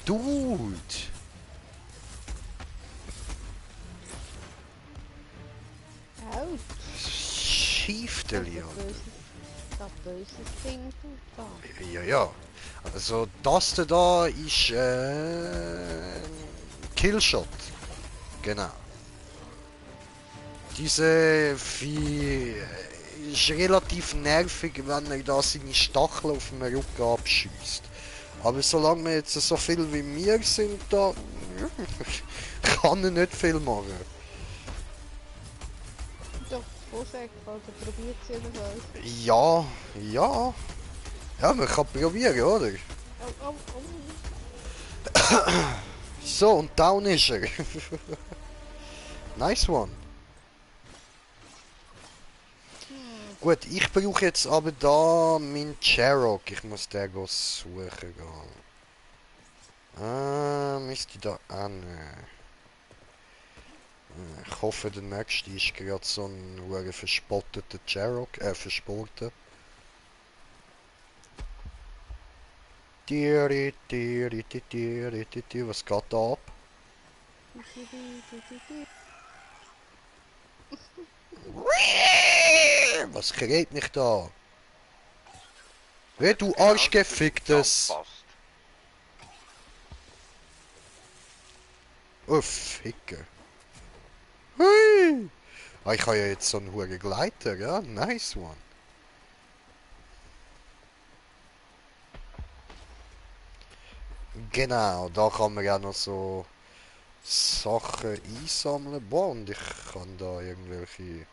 Dude. Au, Schiefteli, das Alter. böses Ding da. Ja, ja. Also das da ist Killshot. Genau. Diese Vieh ist relativ nervig, wenn er da seine Stacheln auf dem Rücken abschießt. Aber solange wir jetzt so viel wie wir sind da, kann er nicht viel machen. Doch, Vorschlag, also probiert es jedenfalls. Ja, ja. Ja, man kann probieren, oder? Oh, oh, oh. So, und down ist er. Nice one. Gut, ich brauche jetzt aber da meinen Cherok. Ich muss den suchen gehen. Müsste ich da an. Ich hoffe, der nächste ist gerade so ein hure verspotteter Cherok. Versporter. Was geht da ab? Was gerät mich da? Wer du Arschgeficktes? Passt. Uff, Hicke. Hui! Ah, ich habe ja jetzt so einen hohen Gleiter, ja? Nice one. Genau, da kann man ja noch so Sachen einsammeln. Boah, und ich kann da irgendwelche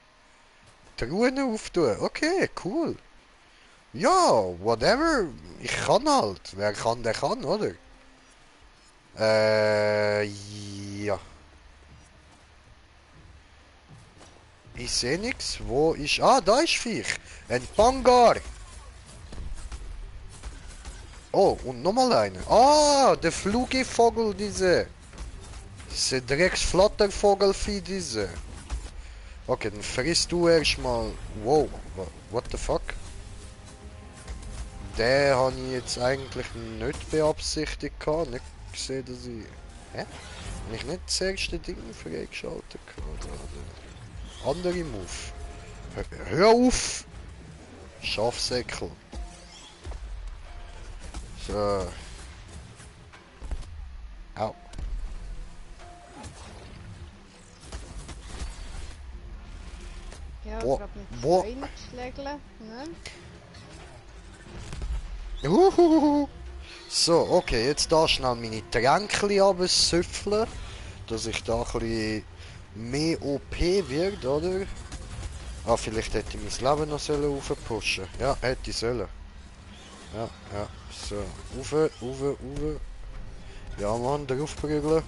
Truhen auftun. Okay, cool. Ja, whatever. Ich kann halt. Wer kann, der kann, oder? Ja. Ich sehe nichts. Wo ist... Ah, da ist Viech. Ein Pangar. Oh, und nochmal einer. Ah, der Flugivogel, diese. Diese Drecksflattervogelvieh, diese. Okay, dann frisst du erstmal. Wow, what the fuck? Den habe ich jetzt eigentlich nicht beabsichtigt gehabt. Nicht gesehen, dass ich... Hä? Habe ich nicht das erste Ding freigeschaltet gehabt? Oder andere Move. Hör auf! Schafsäckel. So. Au. Ja, Boah, gerade mit boah. zwei Schlägeln, ne? Uhuhu. So, okay, jetzt da schnell meine Tränkchen absüffeln, dass ich da ein bisschen mehr OP wird, oder? Ah, vielleicht hätte ich mein Leben noch aufpushen sollen. Ja, hätte ich sollen. Ja, ja, so. Rauf. Ja, Mann, draufprügeln.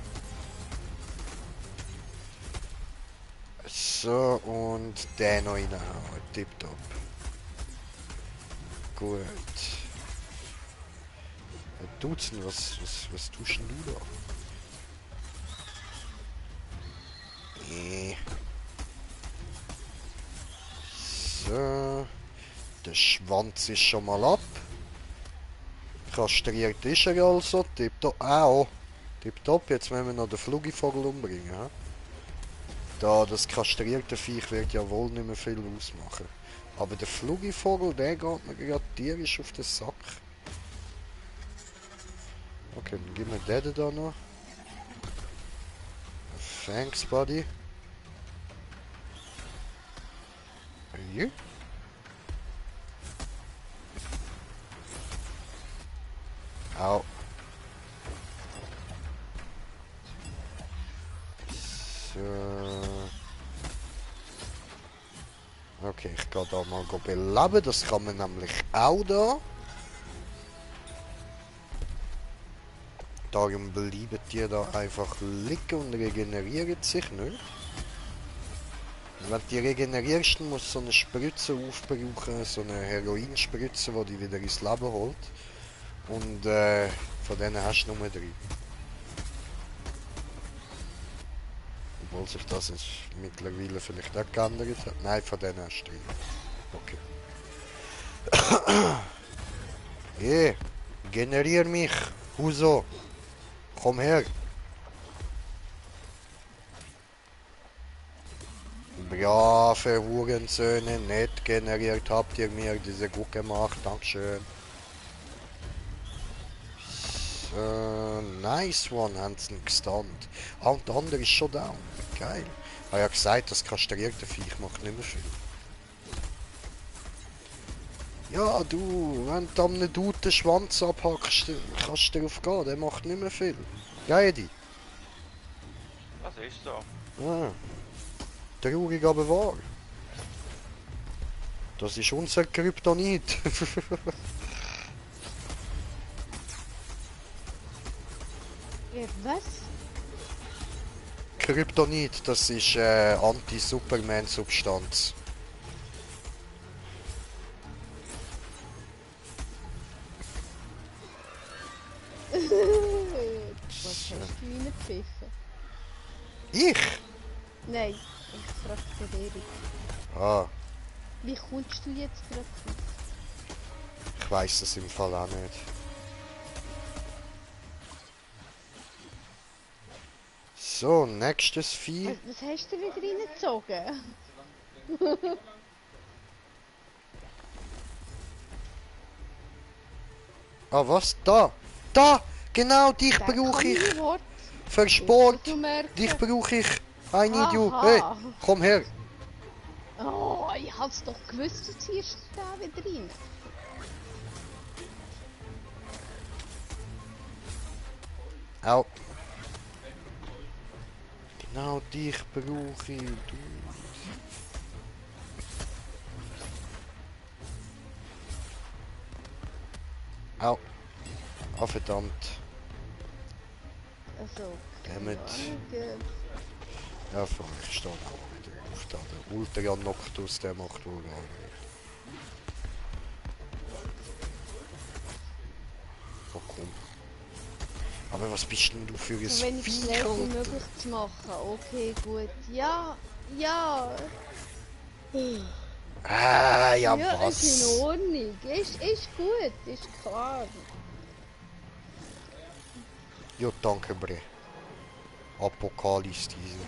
So, und den noch reinhauen. Tipptopp. Gut. Dutzend, was tust denn du da? So. Der Schwanz ist schon mal ab. Kastriert ist er also. Tipptopp. Au. Tipptopp. Jetzt müssen wir noch den Flugivogel umbringen. He? Da, das kastrierte Viech wird ja wohl nicht mehr viel ausmachen. Aber der Flugivogel, der geht mir gerade tierisch auf den Sack. Okay, dann gib mir den da noch. Thanks, buddy. Hier. Au. So. Okay, ich gehe da mal beleben. Das kann man nämlich auch da. Darum bleiben die da einfach liegen und regenerieren sich nicht. Wenn du die regenerierst, musst du so eine Spritze aufbrauchen, so eine Heroinspritze, die dich wieder ins Leben holt. Und von denen hast du nur 3. Obwohl sich das jetzt mittlerweile vielleicht auch geändert hat. Nein, von denen hast du 3. Okay. Hey, generier mich, Huso. Komm her. Brave Hurensöhne, nett generiert habt ihr mir diese gut gemacht, dankeschön. So, nice one, haben sie ihn gestunt. Ah, und der andere ist schon down. Geil. Ich habe ja gesagt, das kastrierte Viech macht nicht mehr viel. Ja, du, wenn du einem Dude den Schwanz abhackst, kannst du darauf gehen, der macht nicht mehr viel. Geil, Edi? Das ist so. Ah. Traurig, aber wahr. Das ist unser Kryptonit. Was? Kryptonit, das ist Anti-Superman-Substanz. Was hast du reingepfiffen? Ich? Nein, ich frage den Erik. Ah, Wie kommst du jetzt gerade drauf? ich weiß es im Fall auch nicht. So, nächstes Vieh. Was hast du wieder reingezogen? Ah, was? Da! Da! Genau, dich Der brauche kann ich! meine Worte Für Sport! zu merken. Dich brauche ich! I need you! Aha. Hey, komm her! Oh, ich hab's doch gewusst, du ziehst da wieder rein. Au! Genau, dich brauche ich! Du. Au! Ah, verdammt! Also, Damit. keine Ahnung, Ja, voll, ich stehe auch wieder auf da. Der Ultra Noctus, der macht wohl gar nicht. Oh komm. Aber was bist denn du für ein so wenig Viech, Schläge wie Alter? möglich zu machen. Okay, gut. Ja, ja. Ah, ja, Ja, was? ist in Ordnung. Ist gut, ist klar. Ja, danke, Bre. Apokalypse diese.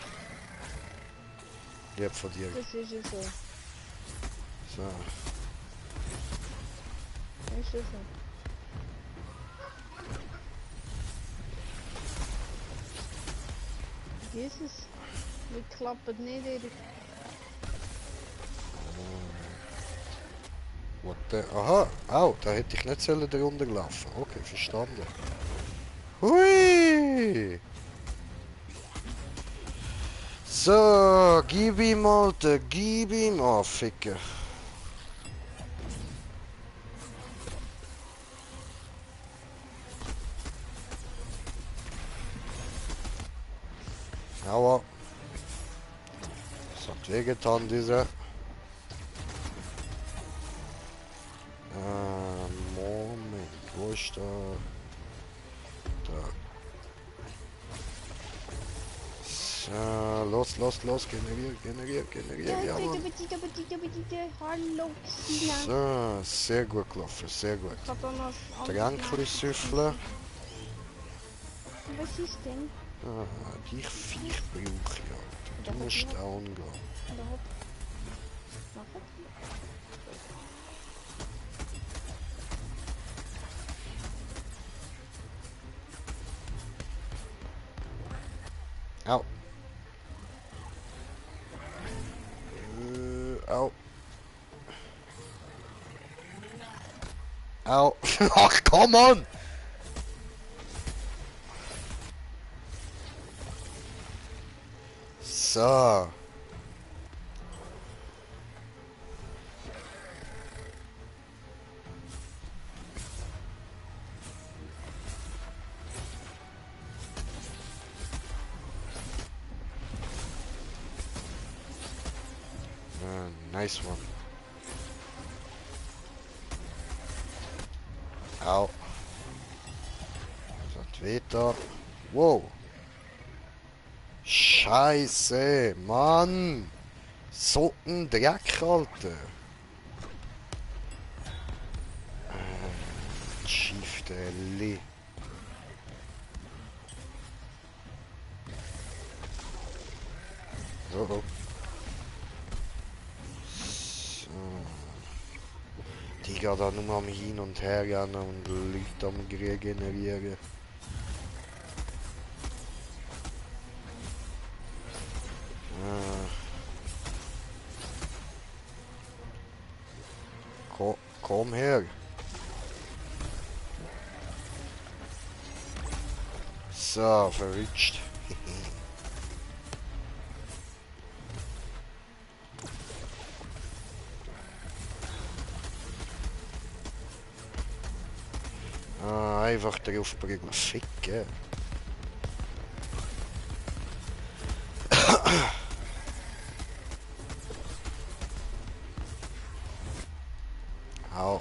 Lieb von dir. Das ist ja so. So. Ist ja so. Jesus, wir klappen nicht, Erik. What the... Aha, au, da hätte ich nicht sollen drunter laufen. Okay, verstanden. Hui! So, gib ihm, Alter, gib ihm. Oh, Ficker. Aua. Das hat wehgetan, dieser. Moment, wo ist der? Da. So, los, generier, ja, Mann. Bitte, hallo, Xina. So, sehr gut gelaufen, sehr gut. Ich hab da noch ein Tränkli süffeln. Was ist denn? Ah, dich Viech brauche ich, Alter. Du musst down gehen. Überhaupt? Machen? Au. Au. Au. Ach, come on! So. Nice one. Au. Das weiter. Wow. Scheiße, Mann. So ein Dreck, Alter. Schiefstelle. So. So. Die geht da nur am Hin und Her rennen und Leute am regenerieren. Komm her. So, verrutscht. Einfach drauf prügeln. Ficken. Au.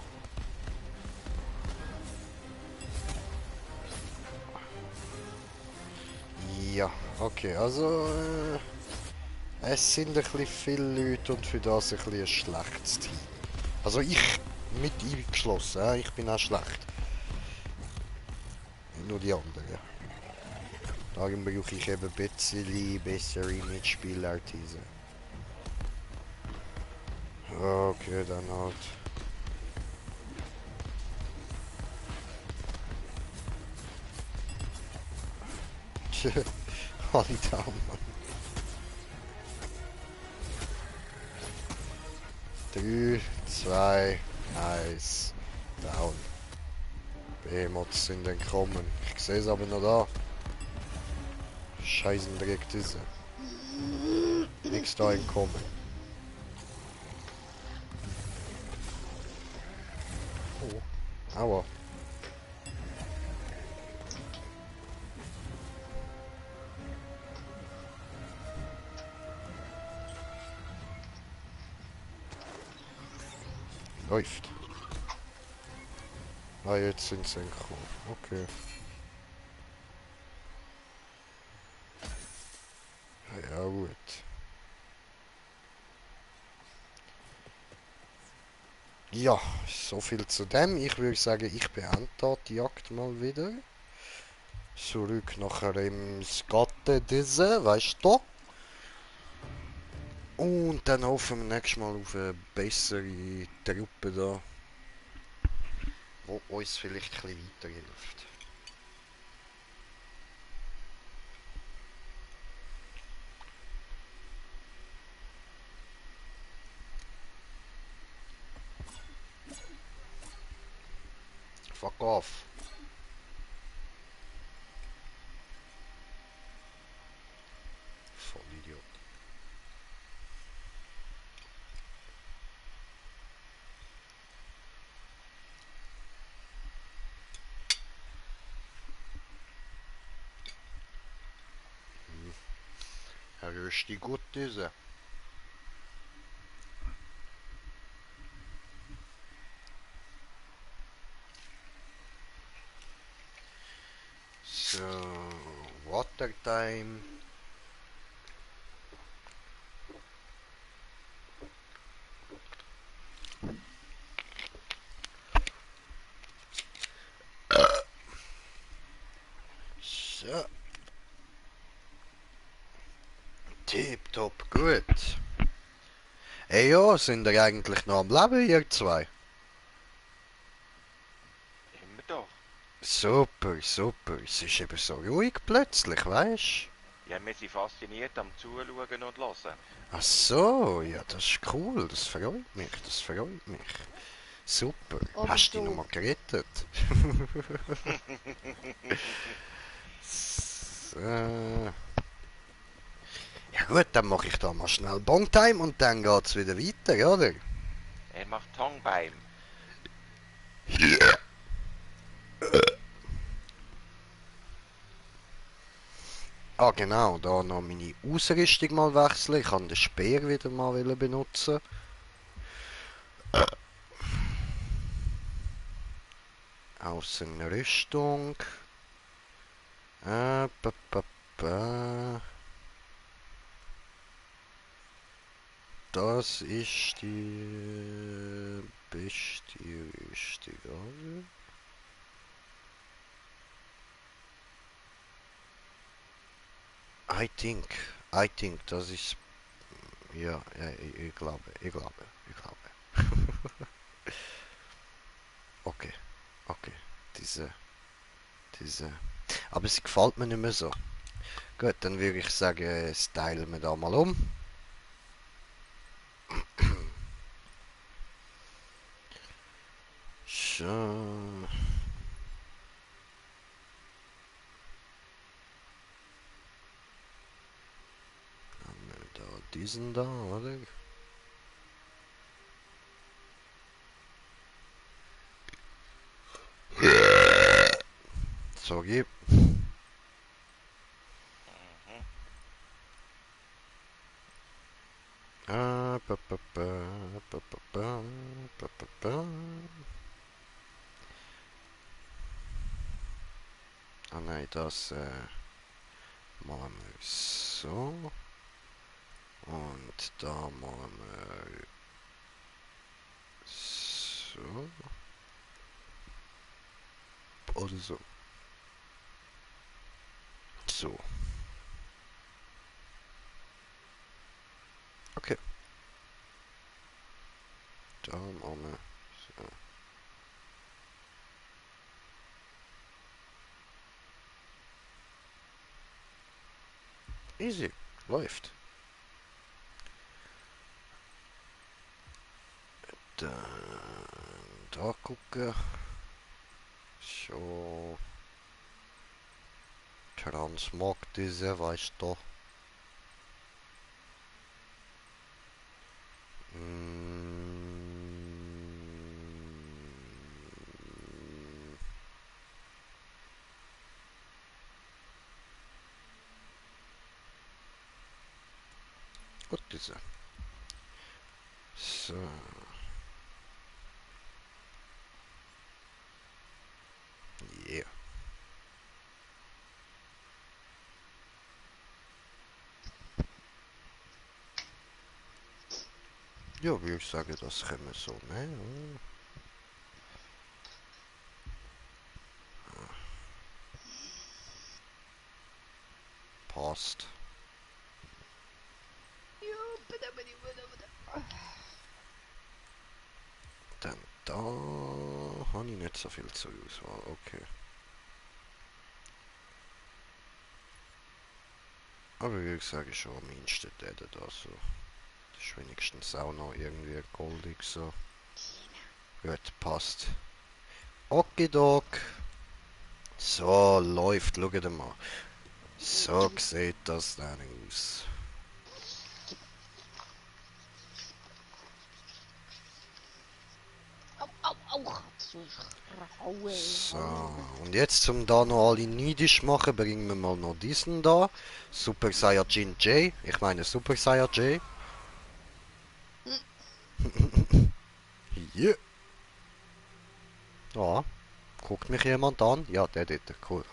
Ja, okay, also es sind ein bisschen viele Leute und für das ein bisschen ein schlechtes Team. Also ich mit eingeschlossen, ich bin auch schlecht. Nur die anderen. Darum brauche ich eben ein bisschen bessere Mitspielartisen. Okay, dann halt. Hand down, Mann. 3, 2, 1, down. Behemoths sind entkommen. Ich sehe es aber noch da. Scheißen direkt ist er. Nichts da entkommen. Oh. Aua. Läuft. Ah, jetzt sind sie entkommen. Okay. Ja, gut. Ja, so viel zu dem. Ich würde sagen, ich beende da die Jagd mal wieder. Zurück nachher im Skatte diese, weißt du? Und dann hoffen wir nächstes Mal auf eine bessere Truppe da, wo uns vielleicht ein bisschen weiterhilft. Fuck off. Vollidiot. Er röst die gut diese. So, Water Time. So. Tipptopp, gut. Ey ja, sind ihr eigentlich noch am Leben, ihr zwei? Immer doch. Super, super. Es ist eben so ruhig plötzlich, weißt du? Ja, wir sind fasziniert am Zuschauen und Hören. Ach so, ja, das ist cool. Das freut mich, das freut mich. Super. Aber Hast du du- dich nochmal gerettet? So. Ja gut, dann mache ich da mal schnell Bongtime und dann geht's wieder weiter, oder? Er macht Tongbime. Ah genau, da noch meine Ausrüstung mal wechseln. Ich kann den Speer wieder mal benutzen. Außenrüstung. Äh, ba, ba, ba. Das ist die beste Rüstung, oder? I think, das ist, ja, ja, ich glaube. Okay, okay, diese, diese, aber sie gefällt mir nicht mehr so. Gut, dann würde ich sagen, stylen wir da mal um. So, haben wir da diesen da, oder? Sorry. Mhm. Ba, ba, ba, ba, ba, ba, ba, ba, ba. Ah nein, das machen wir so. Und da machen wir so. Oder so. So. Okay. Da machen wir so. Easy. Läuft. Dann da gucken. So. Transmog diese, weißt du. Gut, diese. So. Yeah. Ja, würde ich sagen, das können wir so, ne? Passt. Dann da habe ich nicht so viel zur Auswahl. Okay. Aber würde ich sagen, schon am mindesten der da so. Das ist wenigstens auch noch irgendwie goldig so. Gut, passt. Okidok. So, läuft. Schaut mal. So sieht das dann aus. Au, au, au, Katze. Raue, So, Haue. und jetzt zum da noch alle neidisch machen, bringen wir mal noch diesen da. Super Saiyajin J. Ich meine Super Saiyajin. Yeah. Ja, guckt mich jemand an? Ja, der dort. Cool.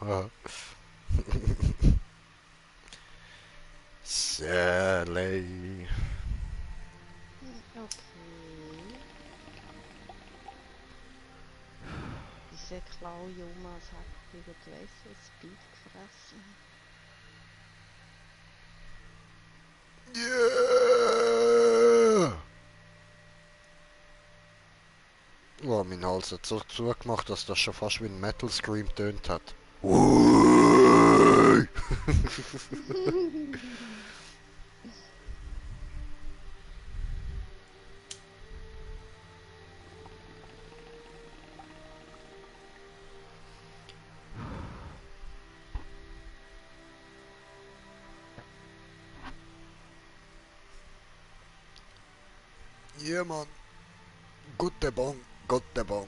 Sally. Okay. Diese Klaujumas hat irgendwelche Speed gefressen. Yeah. Oh, mein Hals hat so zugemacht, dass das schon fast wie ein Metal Scream tönt hat. Ui. Yeah, man. Gute Bon, gute Bon.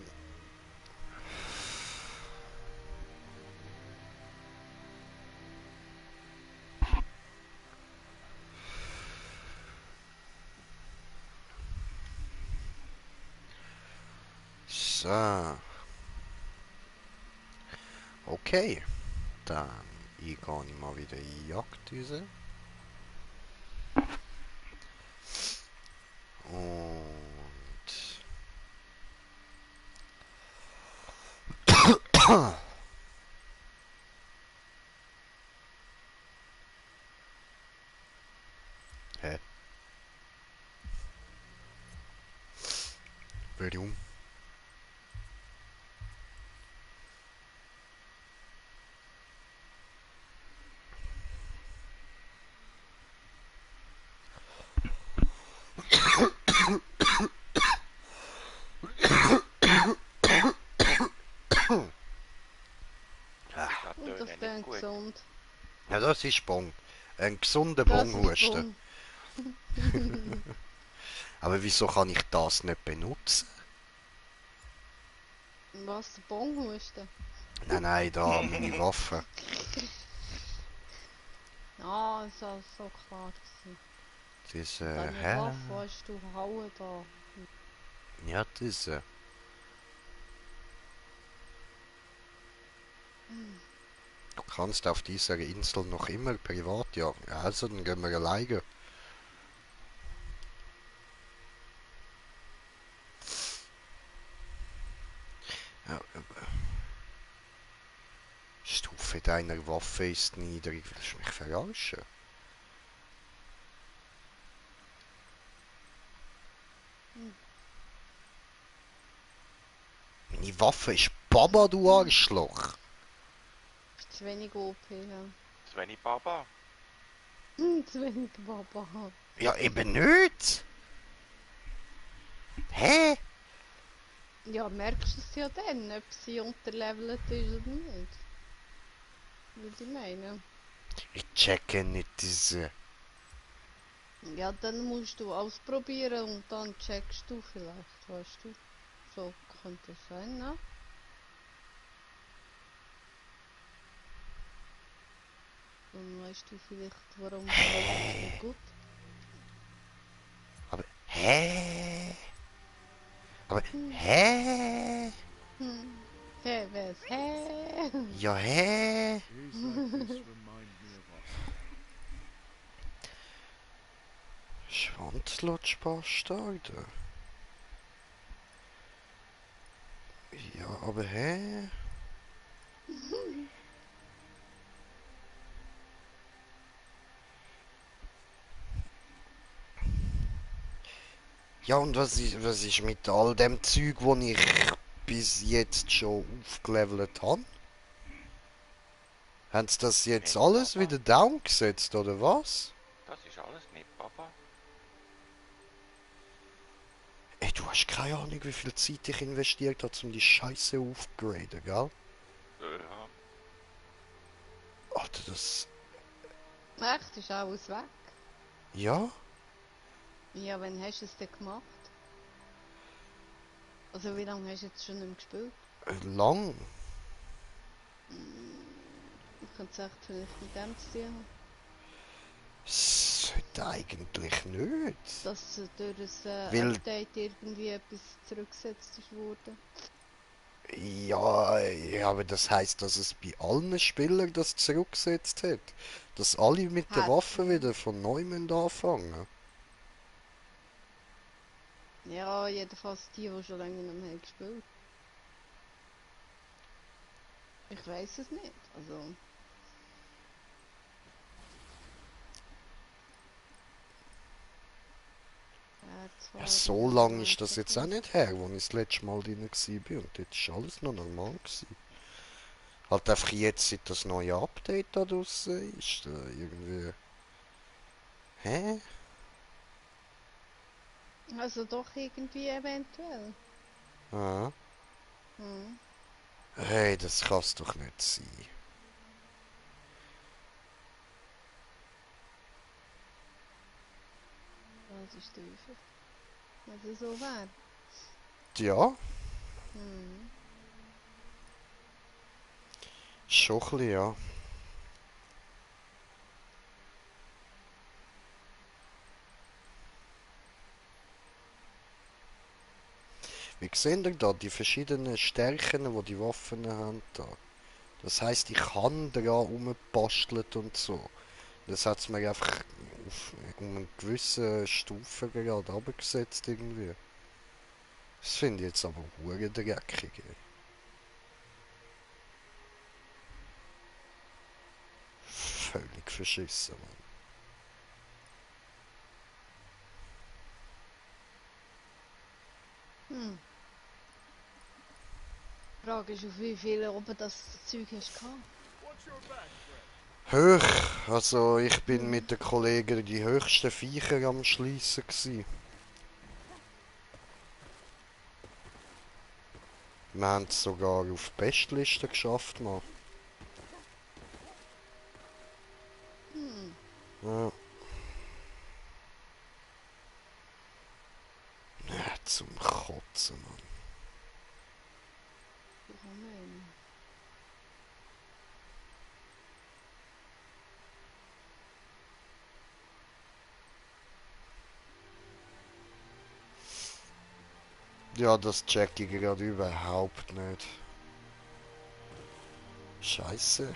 So. Okay. Dann ich gehe mal wieder in die Jagd raus. Und... Hä? Warum? Das Und das tönt nicht klingt gut. gesund. Ja, das ist Bong. Ein gesunder Das ist Bonghusten. bumm. Aber wieso kann ich das nicht benutzen? Was, der Bonhusten? Nein, nein, da, meine Waffe. Ah, ist alles so klar gewesen. Das, Deine hä? Waffe hast du hauen da. Ja, das, Du kannst auf dieser Insel noch immer privat jagen. Also, dann gehen wir alleine. Ja, Stufe deiner Waffe ist niedrig. Willst du mich verarschen? Meine Waffe ist Baba, du Arschloch. Ist zu wenig OP, ja. Zu wenig Baba. Zu wenig Baba. Ja, eben nicht. Hä? Ja, merkst du es ja dann, ob sie unterlevelt ist oder nicht. Würde ich meinen. Ich checke nicht diese... Ja, dann musst du ausprobieren und dann checkst du vielleicht, weißt du. So könnte es sein, ne? Dann weißt du vielleicht, warum es nicht gut. Aber... Hä? Aber... Hä? Hä, was? Hä? Ja, hä? Days like this remind me of our Schwanzlutschbastarde. Ja, aber hä? Ja, und was ist mit all dem Zeug, wo ich bis jetzt schon aufgelevelt habe? Haben sie das jetzt Nicht alles Baba. wieder down gesetzt, oder was? Das ist alles nicht Baba. Ey, du hast keine Ahnung, wie viel Zeit ich investiert habe, um die Scheiße aufzugraden, gell? Ja. Alter, das... Echt, ist alles weg? Ja? Ja, wann hast du es denn gemacht? Also wie lange hast du jetzt schon nicht mehr gespielt? Lang? Ich könnte es echt vielleicht mit dem zu tun haben. Sollte eigentlich nicht. Dass durch ein Weil- Update irgendwie etwas zurückgesetzt ist worden. Ja, ja, aber das heißt, dass es bei allen Spielern das zurückgesetzt hat. Dass alle mit der Hat, Waffe ja. wieder von neuem anfangen. Ja, jedenfalls die schon länger nicht mehr haben gespielt. Ich weiß es nicht. Also. Ja, so lang ist das jetzt auch nicht her, wo ich das letzte Mal drin war. Und dort ist alles noch normal gewesen. Halt einfach jetzt, seit das neue Update da draussen ist, irgendwie... Hä? Also doch irgendwie eventuell. Ah. Hm. Hey, das kann's doch nicht sein. Das ist tiefer. Wenn es so wäre. Ja, Hm. schon ein bisschen, ja. Wie seht ihr da die verschiedenen Stärken, die die Waffen haben da? Das heisst, ich kann daran rumbastelt und so. Das hat es mir einfach um eine gewisse Stufe gerade runtergesetzt irgendwie. Das finde ich jetzt aber hure dreckig. Ey. Völlig verschissen, Mann. Hm. Die Frage ist, auf wie viel oben das Zeug hast gehabt. Hoch, also ich bin mit den Kollegen die höchsten Viecher am Schliessen gsi. Wir haben es sogar auf die Bestliste geschafft, Mann. Hm. Ja. Ja, zum Kotzen, Mann. Amen. Ja, das check ich gerade überhaupt nicht. Scheiße.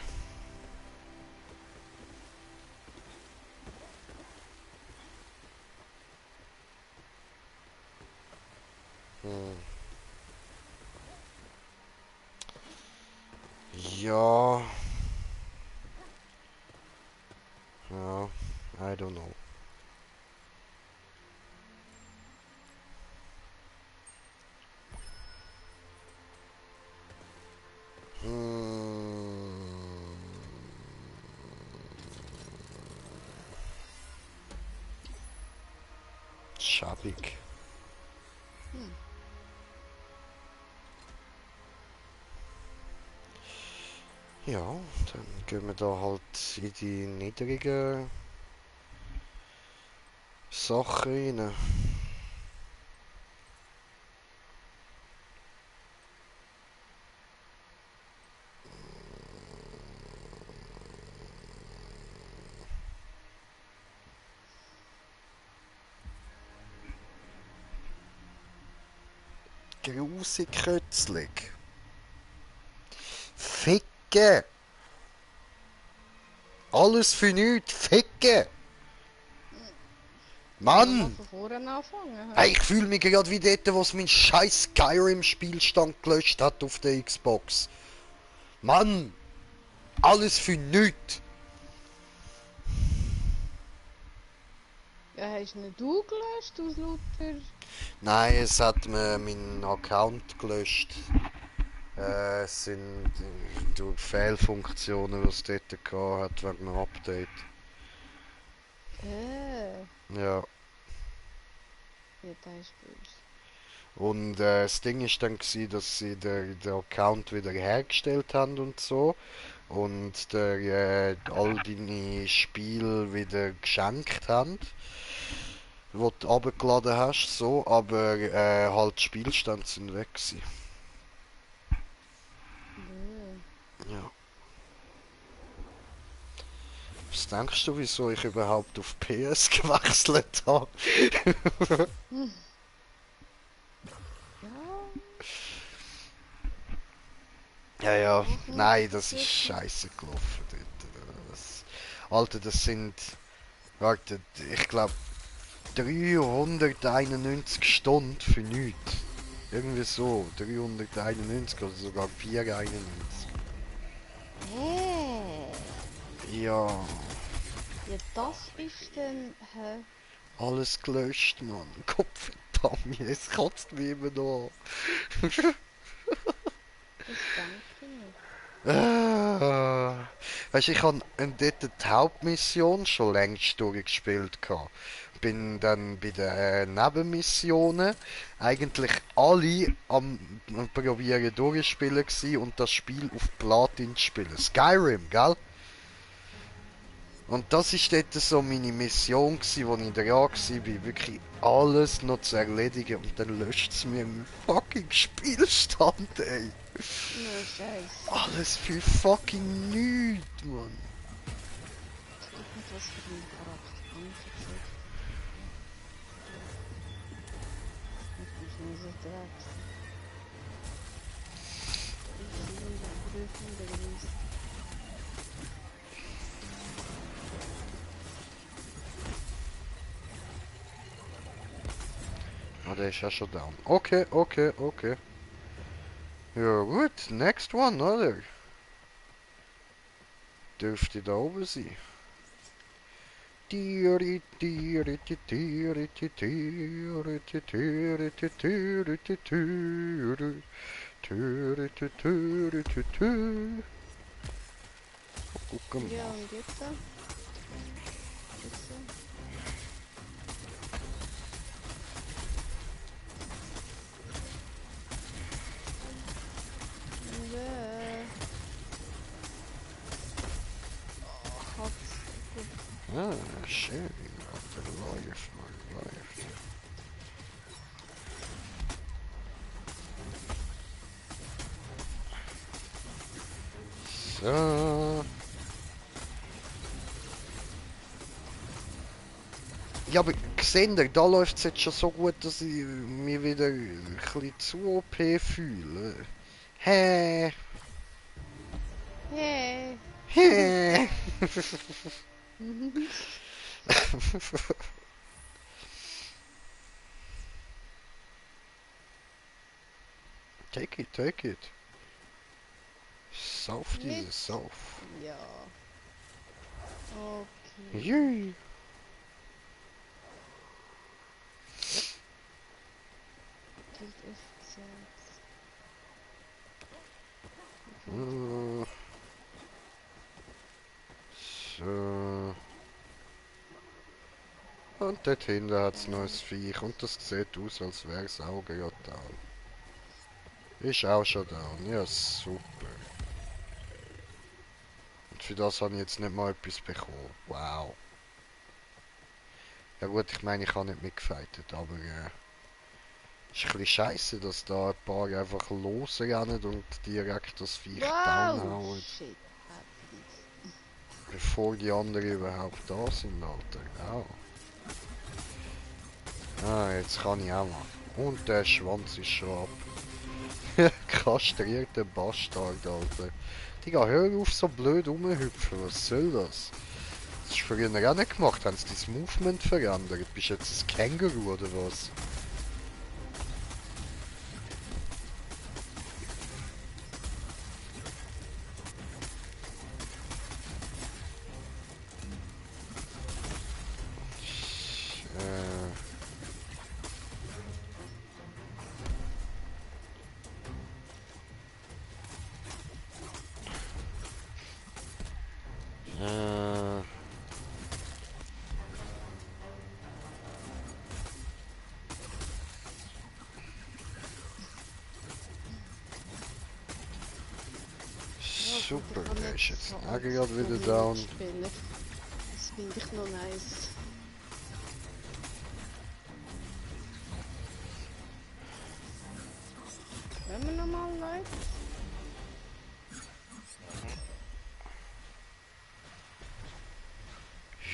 Hm. Ja. Ja, I don't know. Hm. Schabbig. Hm. Ja, dann gehen wir da halt in die niedrigen Sachen rein. Grusig Kötzlig. Ficke! Alles für nichts, ficke! Mann! Von vorne anfangen. Hey, ich fühle mich gerade wie dort, was mein scheiß Skyrim-Spielstand gelöscht hat auf der Xbox. Mann! Alles für nichts! Ja, hast nicht du gelöscht aus Luther? Nein, es hat mir meinen Account gelöscht. Es sind durch Fehlfunktionen, die es dort gehabt hat, wegen einem Update. Ja. Ja, das ist böse. Und das Ding ist dann gewesen, dass sie den Account wieder hergestellt haben und so. Und all deine Spiele wieder geschenkt haben, die du runtergeladen hast, so, aber halt die Spielstände sind weg gewesen. Ja. Was denkst du, wieso ich überhaupt auf PS gewechselt habe? Ja, Ja, ja, Mhm. nein, das ist scheiße gelaufen dort. Alter, das sind, warte, ich glaube 391 Stunden für nichts. Irgendwie so, 391 oder sogar 491. Ja, Ja, das ist dann... Hä? alles gelöscht, Mann. Kopf, verdammt, es kotzt mich immer noch. Das denke ich nicht. Weißt du, ich habe dort die Hauptmission schon längst durchgespielt gehabt. Bin dann bei den Nebenmissionen eigentlich alle am probieren durchspielen gsi und das Spiel auf Platin spielen. Skyrim, gell? Und das ist dort so meine Mission gsi, wo ich dran war, wirklich alles noch zu erledigen und dann löscht es mir im fucking Spielstand, ey. Na, scheiße. Alles für fucking nichts, Mann. Und was für ein Charakter kann ich jetzt nicht? Ich muss so direkt. Sekunde. Ah, der ist ja schon down. Okay, okay, okay. Ja gut, next one, oder? Dürfte da oben sein. Tiri, tiri, tiri, tiri, tiri, tiri, tiri, tiri, tiri, tiri, tiri. Gucken Ja, mal. und jetzt? Jetzt. Oh, Gott. Ah, schön. Der läuft mal, läuft. So. Ja, aber seht ihr, da läuft es jetzt schon so gut, dass ich mich wieder ein bisschen zu OP fühle. Hä? Hey. Hä? Take it, take it. Sauf diese Mit. Sauf. Ja. Okay. Jui. Gilt Effizienz. Äh, So. Und dort hinten hat es noch ein Viech und das sieht aus, als wäre das Auge ja down. Ist auch schon down, ja super. Und für das habe ich jetzt nicht mal etwas bekommen. Wow. Ja gut, ich meine, ich habe nicht mitgefightet, aber ist ein bisschen scheiße, dass da ein paar einfach losrennen und direkt das Viech Wow! downhauen, Shit. Happened. bevor die anderen überhaupt da sind, Alter. Au. Ah, jetzt kann ich auch mal. Und der Schwanz ist schon ab. Kastrierter Bastard, Alter. Digga, hör auf so blöd rumhüpfen, was soll das? Das ist früher auch nicht gemacht, haben sie das Movement verändert? Bist du jetzt ein Känguru oder was? Äh, super, der ist jetzt auch gerade wieder down. Das finde ich noch nice. Wenn wir nochmal Leute?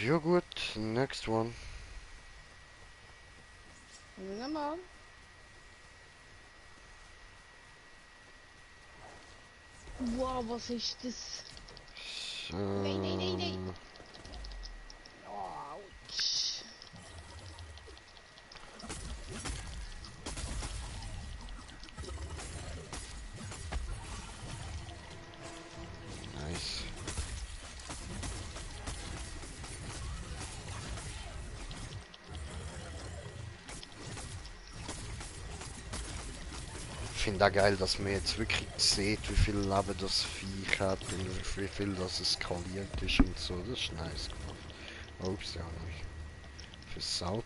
Ja gut, next one. Wenn wir nochmal? Wow, was ist das? So. Nein, nein, nein, nein. Autsch. Nice. Ich finde auch geil, dass man jetzt wirklich sieht, wie viel Leben das Viech hat und wie viel das es skaliert ist und so. Das ist nice gemacht. Ups, ja nicht. Versaut.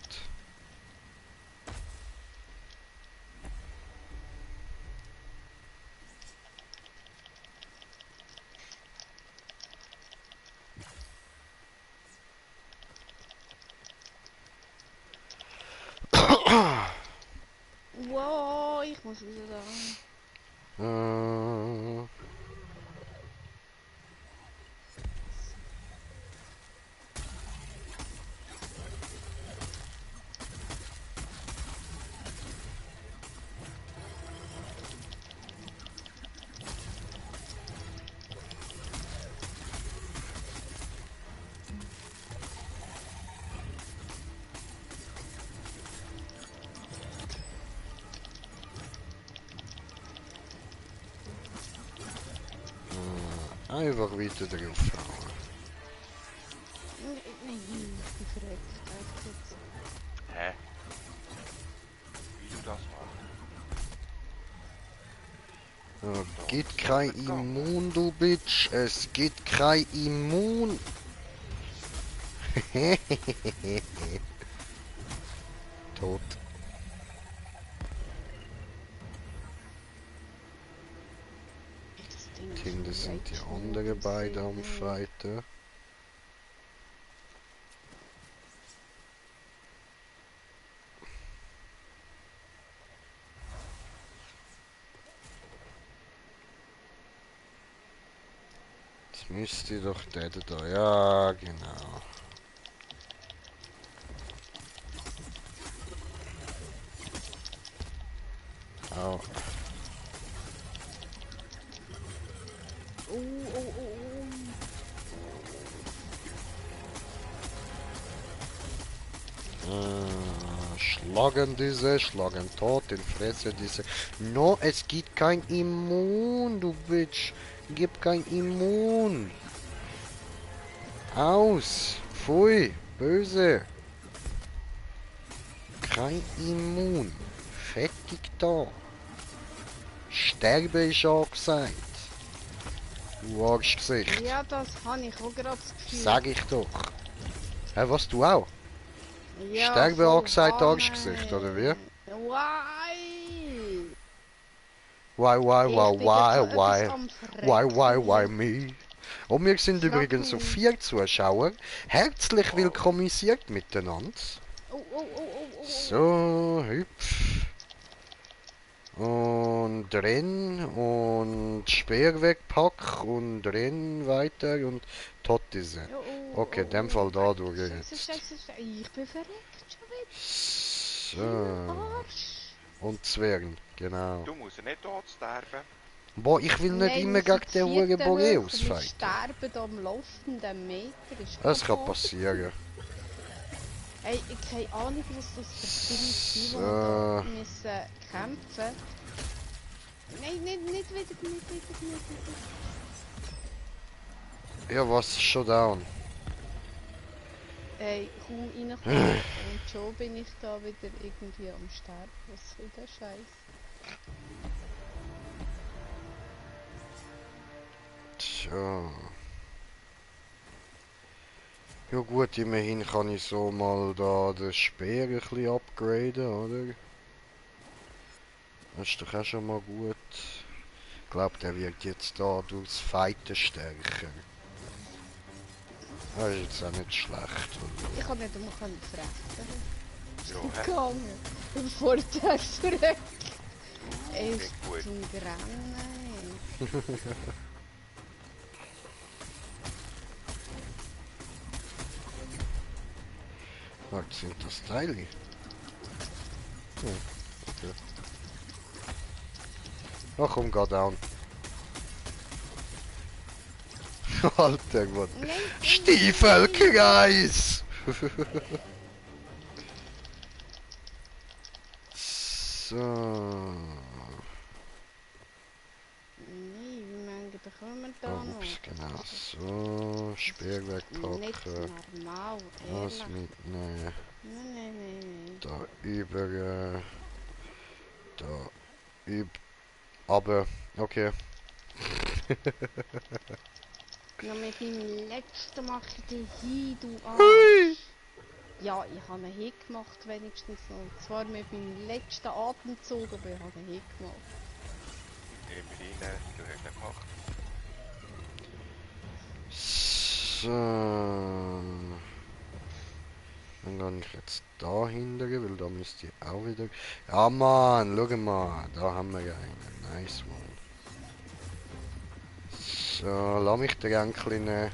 Wow, ich muss wieder da. Äh, Einfach weiter draufhauen. Nein, ich bin verreckt. Echt jetzt. Hä? Wie du das machst? Gibt kein Immun, du Bitch. Es gibt kein Immun. Tot. Das Ding ist Hinten schon sind die weit anderen beiden am gesehen. Fighten. Jetzt müsste doch der da. Ja, genau. Au. Oh. Schlagen tot, in Fresse diese. No, es gibt kein Immun, du Bitch. Gib kein Immun. Aus. Pfui. Böse. Kein Immun. Fertig da. Sterbe ist angesagt. Du Arschgesicht. Ja, das habe ich auch gerade das Gefühl. Sag ich doch. Hä, was du auch? Ja, Sterbe voll angesagt, wahr, Arschgesicht, oder wie? Why? Why, Ich bin jetzt so etwas am why Verrecken. me? Und wir sind Frag übrigens so mich. 4 Zuschauer. Herzlich willkommenisiert miteinander. Oh. So, hüpf. Und renn und Speer wegpack und renn weiter und tot ist er. Okay, in dem Fall da durch jetzt. Scheiße. Ich bin verreckt schon wieder. So. Arsch. Und Zwergen, genau. Du musst ja nicht tot sterben. Boah, ich will nicht Nein, immer wir gegen sind den Huren vierten Boreus hoch, wir fighten. sterben da am laufenden Meter. Ist Das kann kaputt. passieren. Ey, ich keine Ahnung, was das für Dinge sind, die So. wir da müssen kämpfen. Nein, nicht wieder. Ja, was ist schon down? Ey, kaum reinkommen und schon bin ich da wieder irgendwie am Sterben. Was soll der Scheiß? Tja. Ja gut, immerhin kann ich so mal da den Speer ein bisschen upgraden, oder? Das ist doch auch schon mal gut. Ich glaube, der wird jetzt da durchs Fighten stärker. Das ist jetzt auch nicht schlecht, oder? Ich kann nicht einmal fressen. Ja, hä? Gegangen. Bevor der verreckt. Echt Klingt gut. zum Grennen. Was sind das Teile? Ja, okay. Ach komm, geh down. Alter, Gott. Nein, Stiefelkreis! So. Nein, wie viele bekommen wir da Oh, noch? ups, genau. So, Speer Nicht wegpacken. normal, Was ehrlich. mitnehmen. Nein. Da über. Da über. Aber, okay. Noch mit meinem letzten mache ich den hin, du Hui! Arsch. Ja, ich habe einen Hit gemacht wenigstens noch. Und zwar mit meinem letzten Atemzug, aber ich habe einen Hit gemacht. Immerhin, du hast ihn gemacht. So. Dann gehe ich jetzt da hinten, weil da müsste ich auch wieder... Ja Mann, schau mal, da haben wir einen. Nice one. So, lass mich den Enkel nehmen.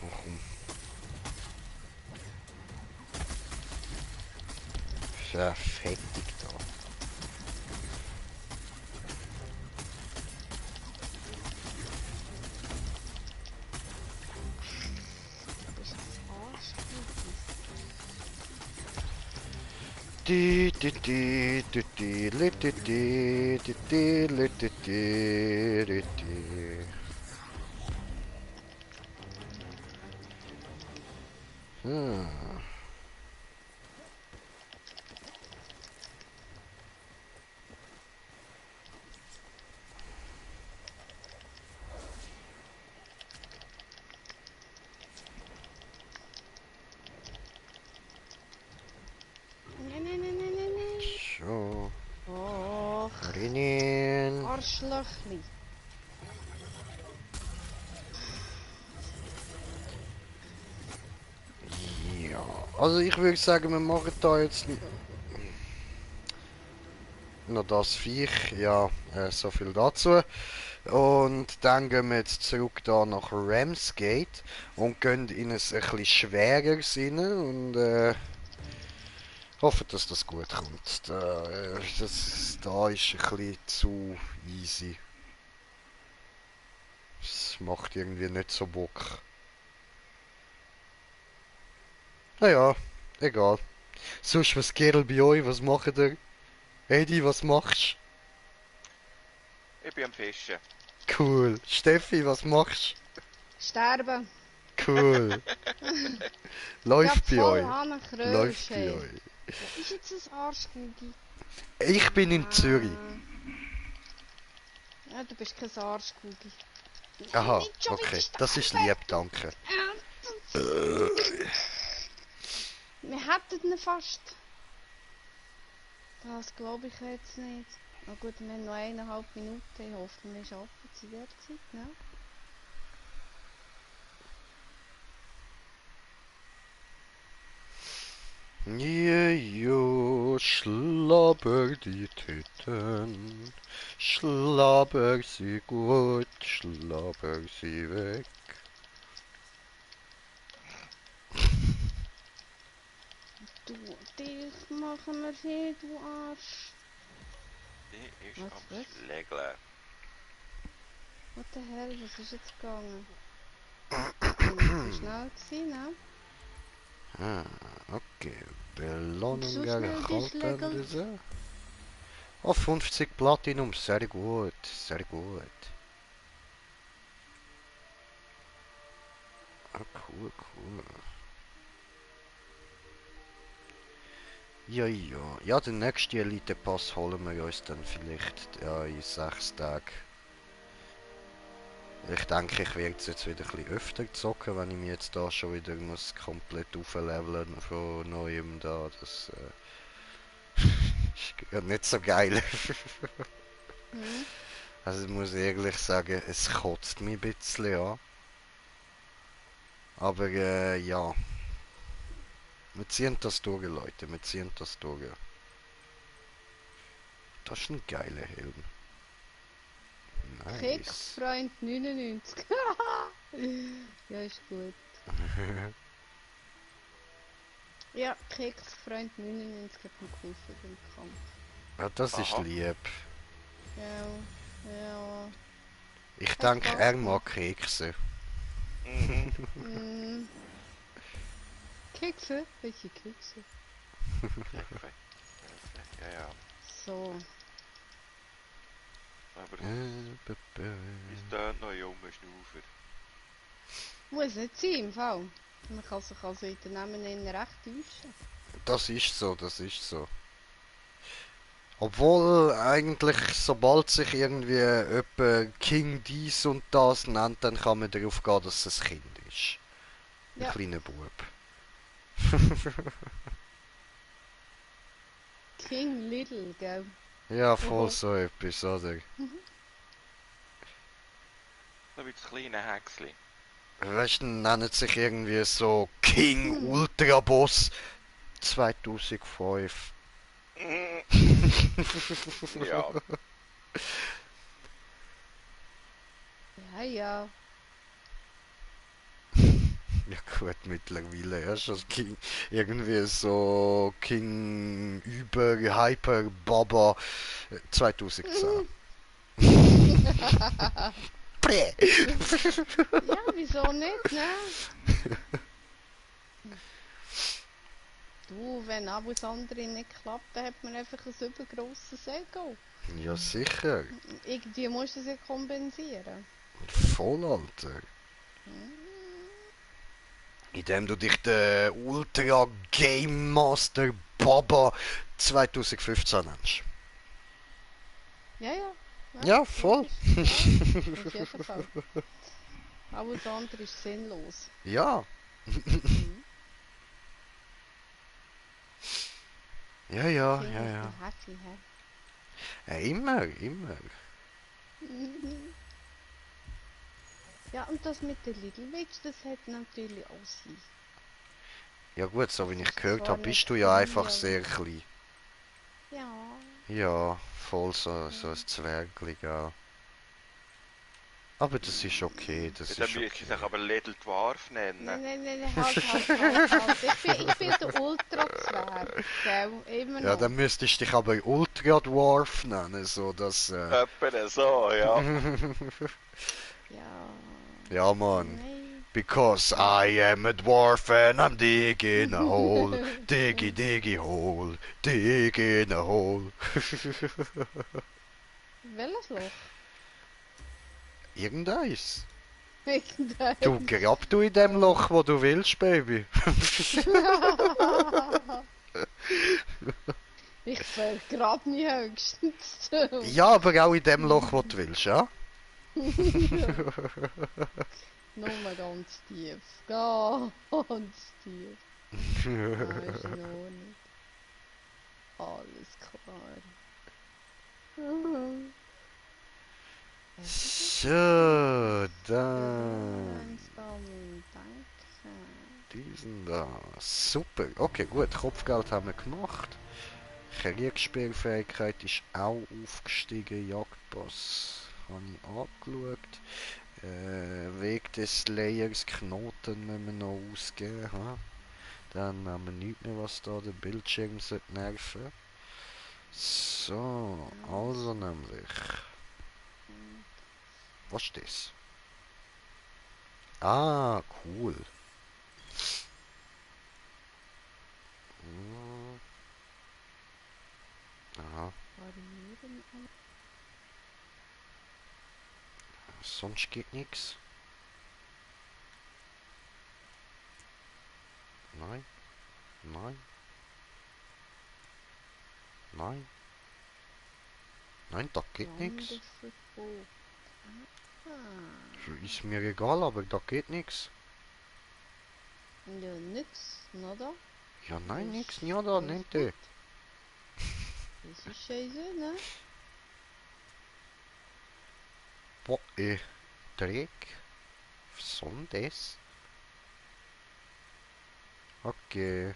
Oh, komm. Ist ja fettig da. Du bist ein Arsch. di di di di di li di di di di li di di di di. Hmm. Nee, nee, nee, nee, nee, nee. So, Och, rein. Arschlöchli. Ja, also ich würde sagen, wir machen da jetzt noch das Viech, ja, so viel dazu. Und dann gehen wir jetzt zurück da nach Ramsgate und gehen in ein bisschen schwereres rein und hoffen, dass das gut kommt. Da ist ein bisschen zu easy. Es macht irgendwie nicht so Bock. Naja, egal. Sonst, was geht bei euch? Was macht ihr? Eddie, was machst Ich bin am Fischen. du? Cool. Steffi, was machst Sterben. du? Cool. Läuft bei voll euch? Hannenkrösch, Läuft bei hey. euch? Wo ist jetzt das Arschgugi? Ich bin in Zürich. Ja, du bist kein Arschgugi. Aha, Nicht schon okay. wieder Das ist lieb, danke. Wir hätten ihn fast. Das glaube ich jetzt nicht. Na gut, wir haben noch 1,5 Minuten. Ich hoffe, wir schaffen es in der Zeit, ne? Jo, schlabber die Tüten, schlabber sie gut, schlabber sie weg. Du, dich machen wir hier, du Arsch. Die ist Was, am was? Schlägeln. What the hell, was ist jetzt gegangen? Zu schnell gewesen, ne? Ah, okay. Belohnung So schnell erhalten geschlägelt. diese. Oh, 50 Platinum, sehr gut, sehr gut. Ah, cool, cool. Ja, ja. Ja, den nächsten Elite-Pass holen wir uns dann vielleicht ja, in 6 Tagen. Ich denke, ich werde jetzt wieder ein bisschen öfter zocken, wenn ich mich jetzt da schon wieder muss komplett aufleveln von neuem da. Das ist ja nicht so geil. Hm? Also ich muss ehrlich sagen, es kotzt mich ein bisschen an. Aber ja. Wir ziehen das durch, Leute. Wir ziehen das durch. Das ist ein geiler Helm. Nice. Keksfreund 99. Ja, ist gut. Ja, Keksfreund 99 hat mir geholfen beim Kampf. Ja, das ist Aha. lieb. Ja, ja. Ich Hat denke, Spaß er gemacht. mag Kekse. Mhm. Mm. Kekse? Welche Kekse? Ja, ja. So. Aber ist da noch ein junger Schnaufer? Muss nicht sein, im Fall. Man kann sich also in den Namen recht täuschen. Das ist so, das ist so. Obwohl eigentlich, sobald sich irgendwie jemand King dies und das nennt, dann kann man darauf gehen, dass es ein Kind ist. Ein Ja. kleiner Bub. King Little, gell? Ja, voll Oho. so etwas, oder? So wie das kleine Häcksli. Weißt du, nennen sich irgendwie so King Ultra Boss 2005. Ja. Ja, ja. Ja gut, mittlerweile ja schon King, irgendwie so King über Hyper Baba 2010. Prä. Ja, wieso nicht, ne? Du, wenn alles andere nicht klappt, dann hat man einfach ein übergrosses Ego. Ja, sicher. Irgendwie musst du es ja kompensieren. Voll, Alter. Indem du dich der Ultra Game Master Baba 2015 nennst. Ja, ja. Ja, voll. logisch. Ja, auf jeden Fall. Alles andere ist sinnlos. Ja. Ja, ja, Kinder ja, sind ja. happy, hä? Ja, immer, immer. Ja, und das mit der Little Witch, das hat natürlich auch sein. Ja gut, so wie ich Ist gehört zwar habe, nicht bist du ja einfach klein, sehr klein. Ja. Ja, voll so ein Zwergli, ja. Aber das ist okay, das Dann ist müsste ich sich okay. aber Little Dwarf nennen. Nein, halt. Ich bin der Ultra-Zwerg, gell? Immer Ja, noch. dann müsstest du dich aber Ultra Dwarf nennen, so dass... Etwa so, ja. Ja. Ja, Mann. Nein. Because I am a dwarf and I'm digging a hole, diggy diggy hole, dig in a hole. Welches Loch? Irgendeins. Irgendein. Du grab du in dem Loch, wo du willst, Baby. Ich vergrab mich höchstens. Ja, aber auch in dem Loch, wo du willst, ja? Nur ganz tief. Ganz tief. Ah, ist in Ordnung. Alles klar. So, dann Sammeln, danke. diesen da. Super. Okay, gut. Kopfgeld haben wir gemacht. Kriegsspielfähigkeit ist auch aufgestiegen. Jagdpass habe ich angeschaut. Weg des Layers Knoten müssen wir noch ausgeben. Ha? Dann haben wir nichts mehr, was da den Bildschirm sollte nerven. So, also nämlich. Was ist das? Ah, cool. Hm. Aha, Variieren. sonst geht nichts. Nein, nein, nein. Nein, da geht nichts. Landeverbot. Ah. Ist mir egal, aber da geht nichts. Ja, nix, nada. Ja, nein, Das nix, ist ja, da, alles niente. Das ist scheiße, ne? Boah, Dreck. Was soll denn das? Okay.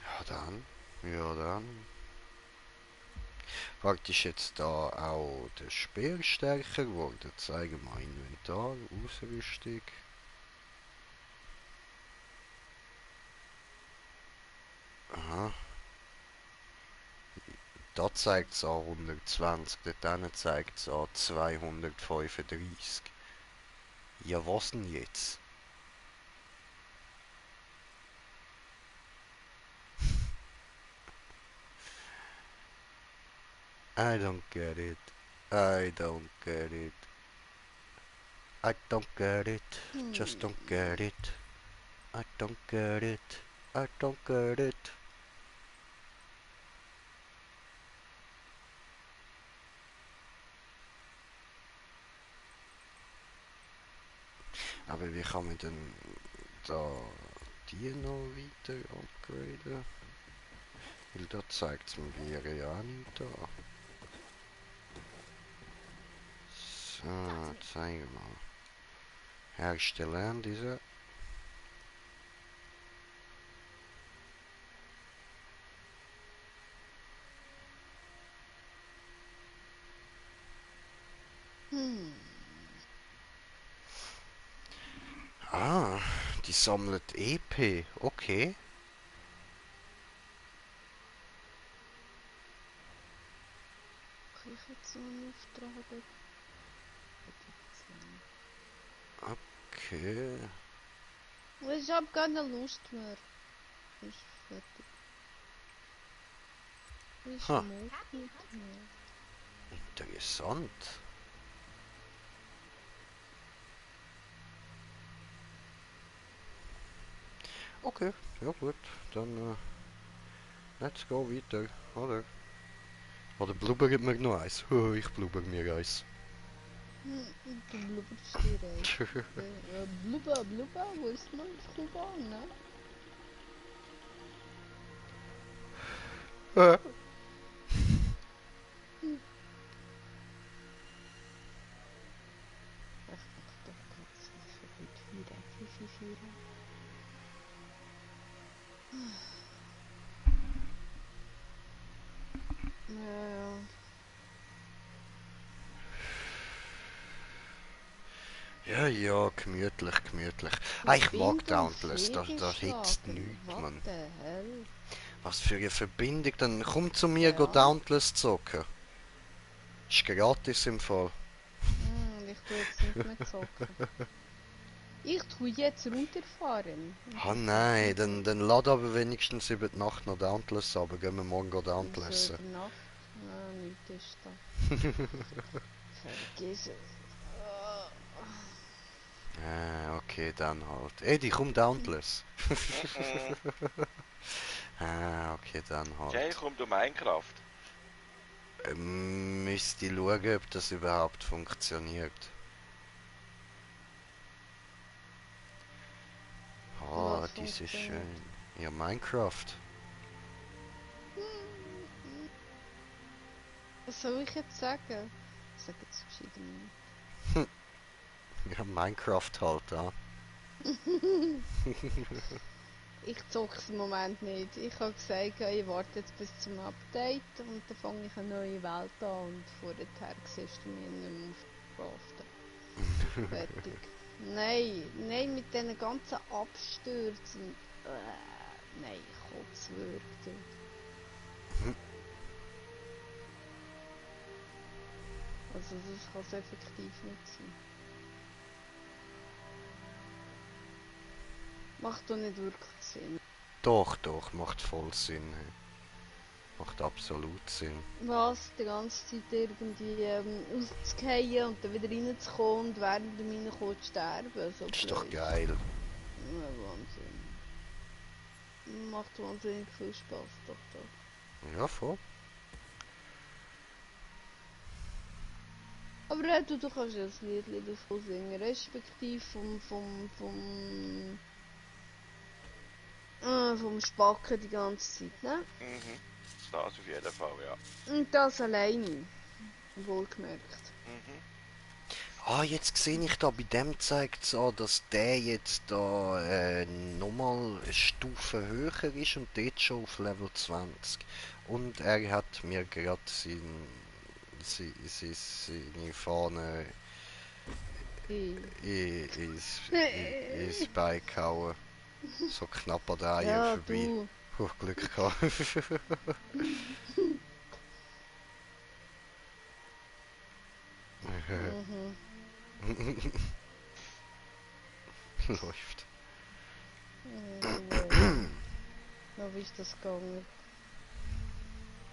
Ja, dann. Ja, dann. Praktisch jetzt da auch der Speer stärker geworden. Zeigen wir Inventar, Ausrüstung. Aha. Da zeigt es an 120, dort zeigt es an 235. Ja, was denn jetzt? I don't get it. I don't get it. I don't get it. Just don't get it. I don't get it. I don't get it. Aber wie kann man denn da die noch weiter upgraden? Weil da zeigt es mir ja auch nicht da. So, zeigen wir mal. Herstellen diese. Ah, die sammelt EP. Okay. Kann ich jetzt noch einen Auftrag? Okay. Ich hab keine Lust mehr. Ist fertig. Ich Ha. mag nicht mehr. Interessant. Okay, ja gut, dann let's go weiter, oder? Oder blubbert mir noch eins? Ich blubber mir eins. Du blubberst dir rein. Blubber, blubber, wo ist mein Blubber, ne? Ach doch, Gott, wie viel Vierer. Ja. Ja, ja, gemütlich, gemütlich. Ah, ich mag Dauntless, da hitzt nichts, What Mann. the hell? Was für eine Verbindung, dann komm zu mir, go Ja. Dauntless zocken. Ist gratis im Fall. Ich tue jetzt nicht mehr zocken. Ich tue jetzt runterfahren. Ah nein, dann lad aber wenigstens über die Nacht noch Dauntless, aber gehen wir morgen go So Dauntless. in der Nacht? Nein, nichts ist da. Vergiss es. Ah, okay, dann halt. Eddie, komm Dauntless. Ah, okay, dann Jay, halt. kommt um Minecraft. Müsste ich schauen, ob das überhaupt funktioniert. Ah, Was das ist funktioniert? schön. Ja, Minecraft. Was soll ich jetzt sagen? Ich sag jetzt gescheiter nicht. Ja, Minecraft halt, ja. Ich zock's im Moment nicht. Ich habe gesagt, ich warte jetzt bis zum Update und dann fange ich eine neue Welt an und vorher siehst du mich nicht mehr auf der Craften. Fertig. Nein, mit diesen ganzen Abstürzen. Nein, ich kotze wirklich. Also das kann es effektiv nicht sein. Macht doch nicht wirklich Sinn. Doch, macht voll Sinn. Hey. Macht absolut Sinn. Was, die ganze Zeit irgendwie auszugehen und dann wieder reinzukommen und während du reinkommst sterben. So Ist doch blöd. geil. Ja, Wahnsinn. Macht wahnsinnig viel Spaß, doch. Ja, voll. Aber du kannst ja das Lied davon singen, respektive vom Spacken die ganze Zeit, ne? Mhm. Das auf jeden Fall, ja. Und das alleine. Wohlgemerkt. Mhm. Ah, jetzt sehe ich da, bei dem zeigt es an, dass der jetzt da nochmal eine Stufe höher ist und dort schon auf Level 20. Und er hat mir gerade seine Fahne ins Bein gehauen. So knapp an der Eier Ja, vorbei. du. Glück gehabt. Mhm. Läuft. Wie ist das gegangen?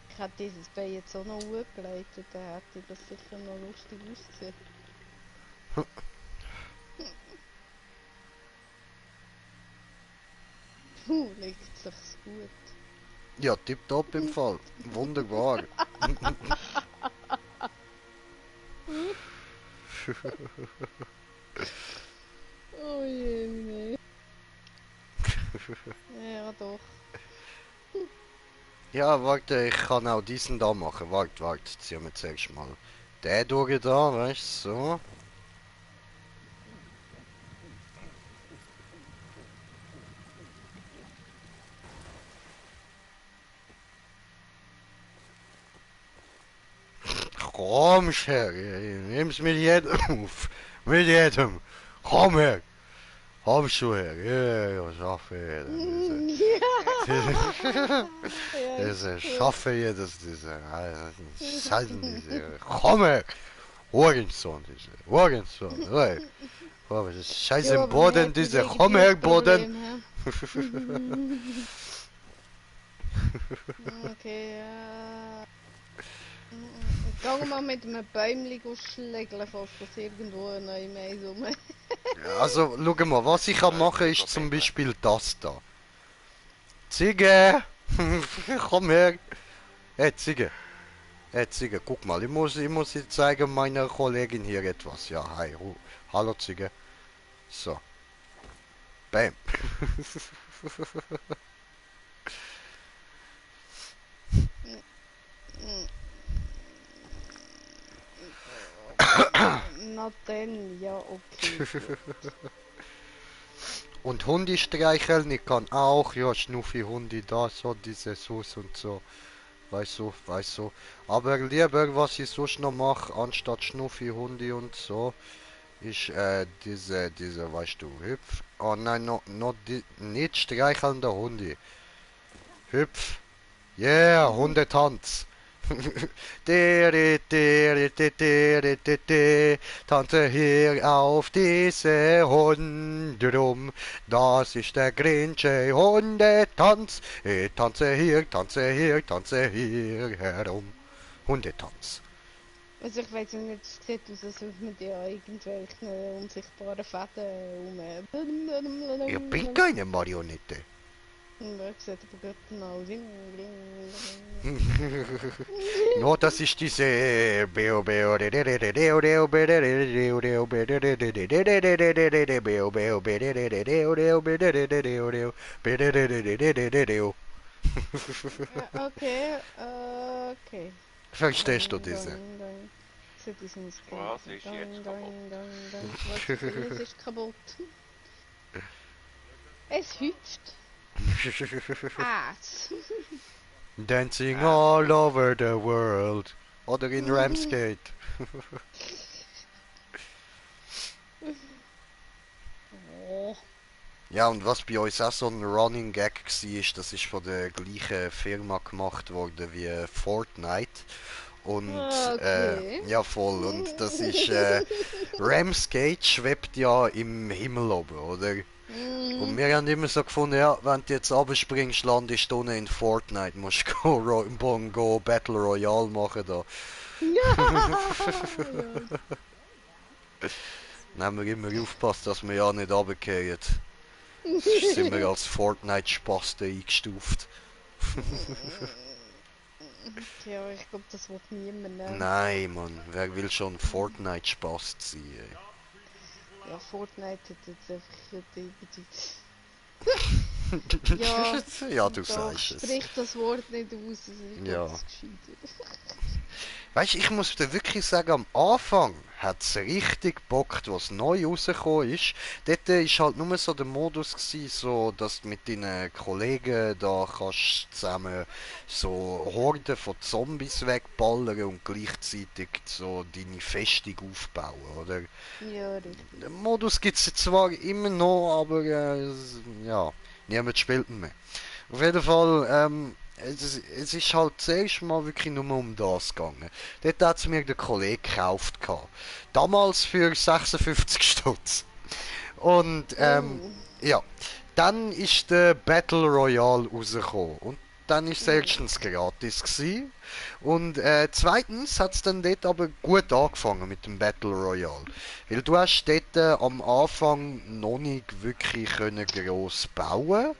Ich hätte dieses Bein jetzt auch noch hochgeleitet, dann hätte das sicher noch lustig ausgesehen. Liegt sich's gut. Ja, tipptopp im Fall. Wunderbar. Oh je, nee. Ja, doch. Ja, warte, ich kann auch diesen da machen. Warte, ziehen wir zuerst mal den durch da, weißt du, so. Komm her, nimm's mit jedem auf. Mit jedem. Komm her. Komm schon her. Ja, schaffe das schaffe ich, das Scheiße, diese. Komm her. Hurensohn, diese. Hurensohn. Oh, was ist Scheiße Ja, im aber Boden, wir haben diese irgendwie Komm her, ein Boden! Problem, hä? Okay, ja. Gehen wir mal mit einem Bäumchen schlägeln, falls das irgendwo neu mehr rum. Also, schau mal, was ich kann machen ist zum Beispiel das da. Ziege! Komm her! Hey, Ziege! Hey, Ziege, guck mal, ich muss jetzt zeigen meiner Kollegin hier etwas. Ja, hi, hallo Ziege. So. Bam. Na dann, ja, okay. Und Hundi streicheln, ich kann auch, ja, Schnuffi, Hundi, da, so, diese Sus und so. Weißt du. Aber lieber, was ich sonst noch mache, anstatt Schnuffi, Hundi und so, ist, diese, weißt du, Hüpf. Oh nein, nicht streichelnder Hundi. Hüpf. Yeah, Hundetanz. Tanze hier auf diese Hunde rum. Das ist der Grinsche Hundetanz. Ich tanze hier herum. Hundetanz. Also ich weiß nicht, es sieht aus, als würde man ja irgendwelchen unsichtbaren Fäden Ich bin keine Marionette. Ja, sieht aber gut genau aus. No, das ist diese Okay, okay. Verstehst du diese? Sieht aus wie Was ist jetzt kaputt? Was ist kaputt? Es hüpft. Ass. Dancing all over the world. Oder in Ramsgate. Oh. Ja, und was bei uns auch so ein Running Gag war, das ist von der gleichen Firma gemacht worden wie Fortnite. Und Okay. ja voll, und das ist Ramsgate schwebt ja im Himmel oben, oder? Und wir haben immer so gefunden, ja, wenn du jetzt runterspringst, landest du unten in Fortnite, musst go Battle Royale machen da. Dann haben wir immer aufgepasst, dass wir ja nicht runterfallen. Sonst sind wir als Fortnite-Spasten eingestuft. Ja, ich glaube, das wird niemand nehmen. Nein, Mann, wer will schon Fortnite-Spast sein, ey? Ja, Fortnite hat jetzt einfach irgendwie... Ja, Ja, du doch, sagst es. sprich das Wort nicht aus, es ist Ja. ganz gescheiter. Weißt du, ich muss dir wirklich sagen, am Anfang hat es richtig gebockt, was neu rausgekommen ist. Dort ist halt nur so der Modus gewesen, so, dass du mit deinen Kollegen da kannst zusammen so Horden von Zombies wegballern und gleichzeitig so deine Festung aufbauen, oder? Ja, richtig. Den Modus gibt es zwar immer noch, aber ja, niemand spielt ihn mehr. Auf jeden Fall, es ist halt zuerst mal wirklich nur um das gegangen. Dort hat es mir der Kollege gekauft gehabt. Damals für 56 Stutz. Und ja, dann ist der Battle Royale rausgekommen. Und dann ist es erstens gratis gewesen. Und zweitens hat es dann dort aber gut angefangen mit dem Battle Royale. Weil du hast dort am Anfang noch nicht wirklich gross bauen.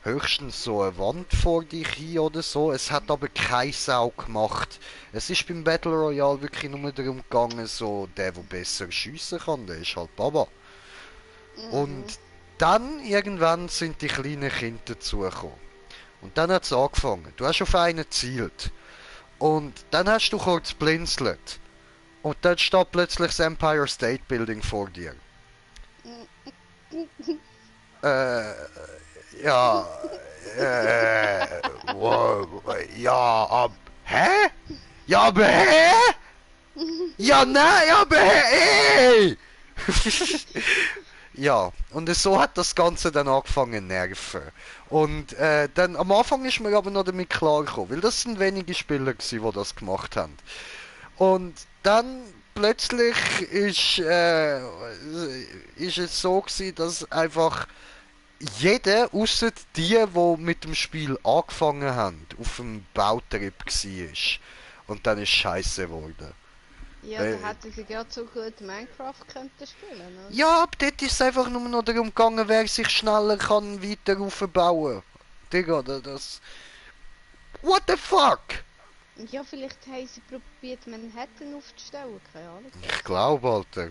Höchstens so eine Wand vor dich hin oder so. Es hat aber keine Sau gemacht. Es ist beim Battle Royale wirklich nur darum gegangen, so der besser schiessen kann, der ist halt Baba. Und dann irgendwann sind die kleinen Kinder dazugekommen. Und dann hat es angefangen. Du hast auf einen gezielt. Und dann hast du kurz blinzelt. Und dann steht plötzlich das Empire State Building vor dir. Ja, wow, ja, hä? Ja, aber hä? Ja, nein, aber hä? Ey! Ja, und so hat das Ganze dann angefangen zu nerven. Und dann am Anfang ist mir aber noch damit klar gekommen, weil das sind wenige Spieler gewesen, die das gemacht haben. Und dann plötzlich ist es so gewesen, dass einfach jeder, ausser die mit dem Spiel angefangen haben, auf dem Bautrip war. Und dann ist scheiße geworden. Ja, da hätten sie gerade so gut Minecraft könnten spielen, oder? Ja, aber dort ist es einfach nur noch darum gegangen, wer sich schneller kann weiter aufbauen. Digga, das... What the fuck? Ja, vielleicht haben sie probiert, Manhattan aufzustellen, keine Ahnung. Ich glaube, Alter.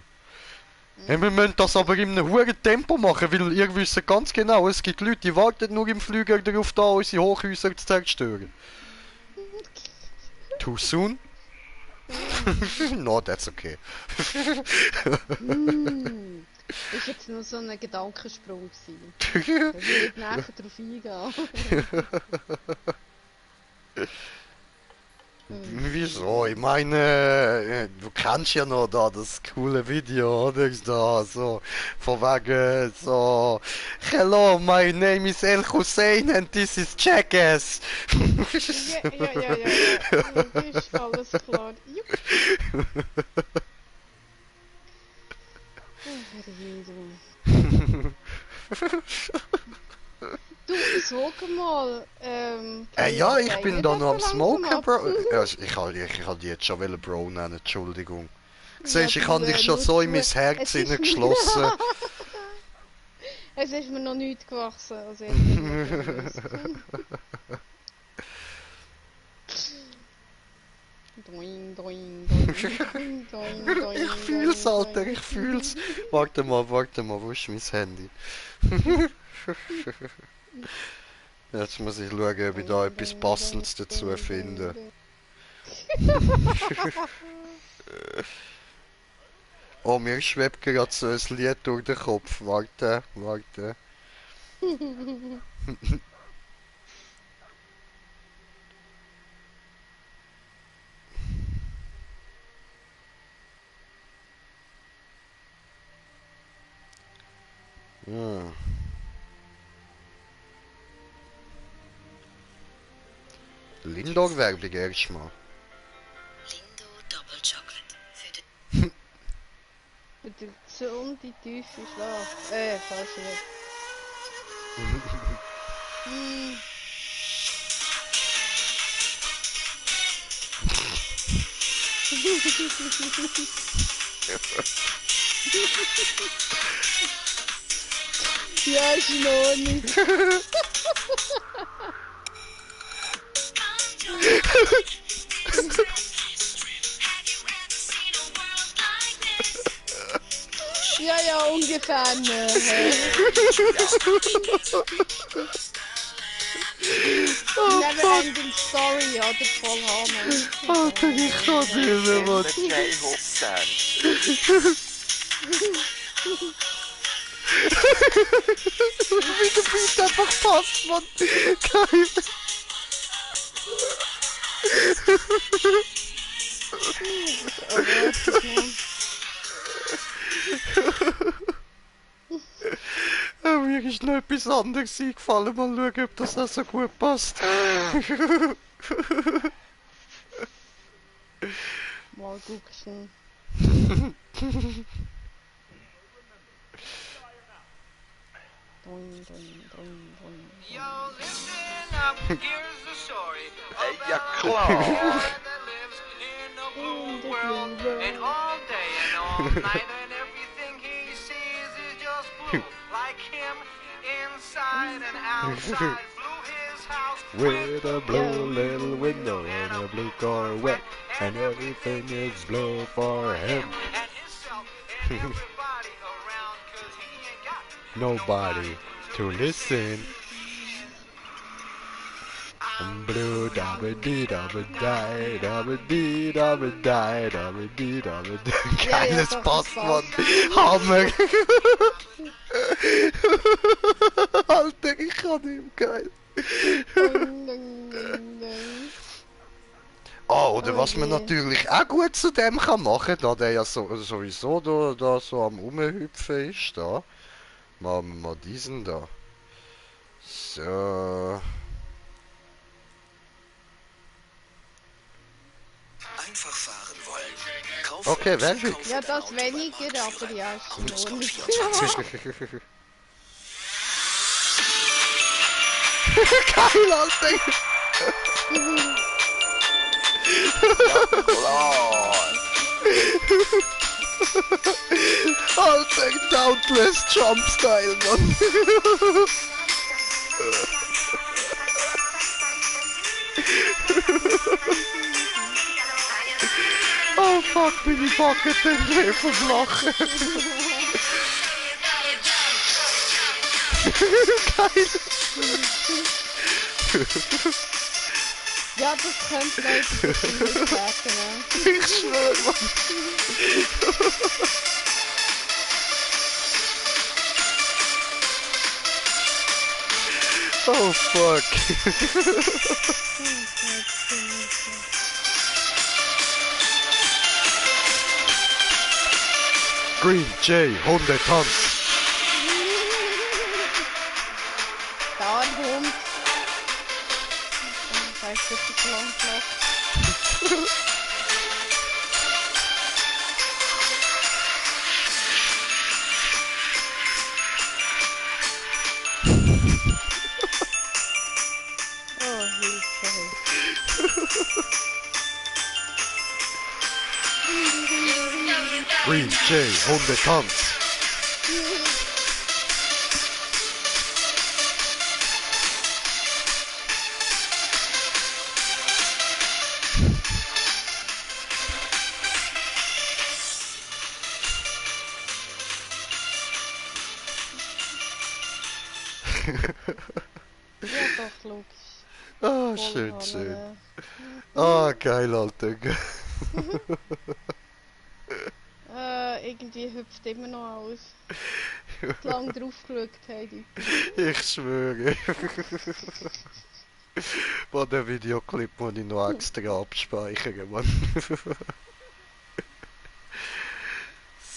Hey, wir müssen das aber in einem hohen Tempo machen, weil ihr wisst ganz genau, es gibt Leute, die warten nur im Flüger darauf, da unsere Hochhäuser zu zerstören. Too soon? No, that's okay. Ist jetzt nur so ein Gedankensprung gewesen. Da will ich nachher drauf eingehen. Wieso? Ich meine, du kennst ja noch da das coole Video, oder? Da, so, von wegen, so, Hello, my name is El Hussein and this is Jackass. Ja. Ist alles klar. Jupp. Du, sag mal, Ja, ich bin da noch am Smoken, Bro. Bro. Ja, ich hab die jetzt schon Bro nennen, Entschuldigung. Siehst, Ja, ich habe du, dich schon nur so in mein zu- Herz es ist- hineingeschlossen. Es ist mir noch nichts gewachsen, also ich bin noch nervös. Doing, doing, doing, doing, doing, Ich fühl's, doing, Alter, doing. ich fühl's. Warte mal, wo ist mein Handy? Jetzt muss ich schauen, ob ich da etwas Passendes dazu finde. Oh, mir schwebt gerade so ein Lied durch den Kopf. Warte. Ja. Lindor-Werbung erstmal. Lindo Double Chocolate für den Für den gesunden, tiefen Schlaf. Falsch nicht. Ja, ist in Ordnung. Ja, ungefähr. Never ending story, ja, der voll Hammer. Alter, ich kann nicht mehr, Mann. Der J-Hope Dance. Wie der Beat einfach passt, Mann. Geil. Mir ist noch etwas anderes eingefallen. Mal schauen, ob das auch so gut passt. Mal gucken. Doing, doing, doing, doing. Yo, listen up, here's the story Hey, about ja a klar. boy that lives in a blue world. And all day and all night and everything he sees is just blue. Like him, inside and outside. Blue his house With a blue little window and a blue Corvette, and everything is blue for him. and himself and everybody around, 'cause he ain't got Nobody to listen. Blue dabba dee dabba die, dabba dee dabba die, dabba dee dabba die. Ja, Geiles doch, Pass, das Mann. passt. Hammer. Alter, ich kann nicht mehr, geil. Doing, doing, doing, doing. Oh, oder Oh was man je. natürlich auch gut zu dem kann machen, da der ja sowieso da so am Rumhüpfen ist, da. Machen wir mal diesen da. So. einfach fahren wollen. Kaum Okay, wer will? Ja, das weniger, aber ja, ist in Ordnung. Geil, Alter! Klar. Alter, Doubtless Jump Style, Mann! Oh fuck, bin ich fucking den vom Lachen! Geil! Ja, das könnte Leute ziemlich sagen, ne? Ich schwör, Mann! Oh fuck! Green Jay, Hundetanz! Da ein Hund. Ich weiß nicht, wie so lang gelaufen. Oh, Hilfe. Green Jay, Hundetanz! Ja, doch, logisch. Ah, schön, schön. Ah, geil, Alter. Irgendwie hüpft immer noch aus. Lang drauf geschaut, Heidi. Ich schwöre. Boah, den Videoclip muss ich noch extra abspeichern, Mann.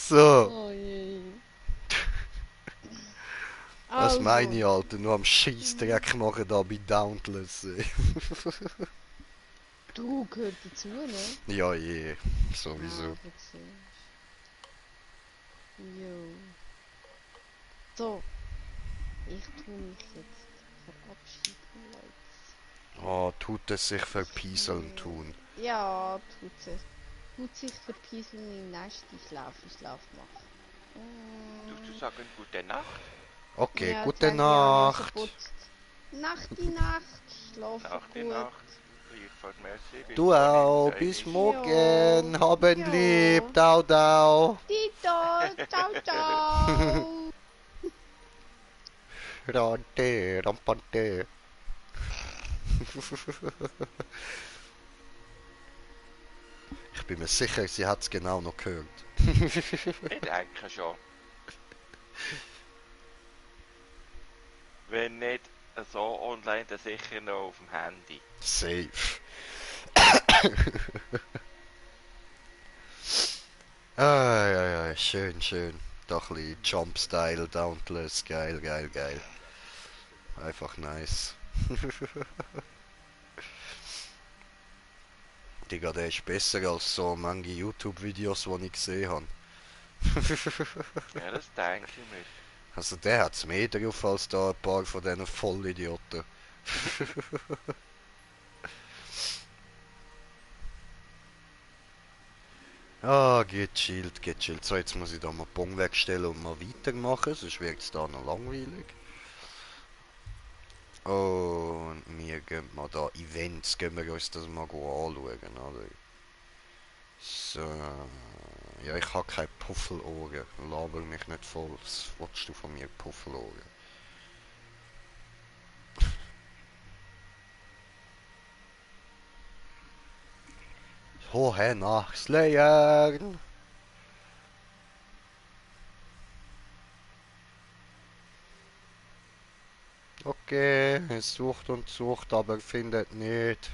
So, Oh je. was Also, meine ich, Alter? Nur am Scheissdreck machen da bei Dauntless. du gehört dazu, ne? Ja, je, sowieso. Ah, du siehst. Jo. So. Ich tue mich jetzt verabschieden, Leute. Oh, tut es sich verpieseln tun. Ja, tut sie. Tut sich verpieseln im Nest. Ich schlaf noch. Du sagen gute Nacht. Okay, Ja, gute die Handy habe ich Nacht. geputzt. Nacht, die Nacht. Schlafen Nacht die gut. Nacht. Gleichfalls merci. Bis Du morgen, auch, sag bis ich. morgen. Haben Ja. lieb, dau dau. Tito, ciao, ciao. Rante, rampante. Ich bin mir sicher, sie hat es genau noch gehört. Ich denke schon. Wenn nicht so online, dann sicher noch auf dem Handy. Safe. Ah, schön, schön. Doch ein bisschen Jump-Style, Dauntless, geil, geil, geil. Einfach nice. Digga, der ist besser als so manche YouTube-Videos, die ich gesehen habe. Ja, das denke ich mir. Also der hat's mehr drauf als da ein paar von diesen Vollidioten. Ah, geht chillt, geht chillt. So, jetzt muss ich da mal Pong wegstellen und mal weitermachen, sonst wird es da noch langweilig. Und wir gehen mal da Events, gehen wir uns das mal anschauen, oder? So, ja, ich habe keine Puffelohren. Laber mich nicht voll. Was willst du von mir, Puffelohren? Hohe nach Slayern! Okay, es sucht und sucht, aber findet nicht.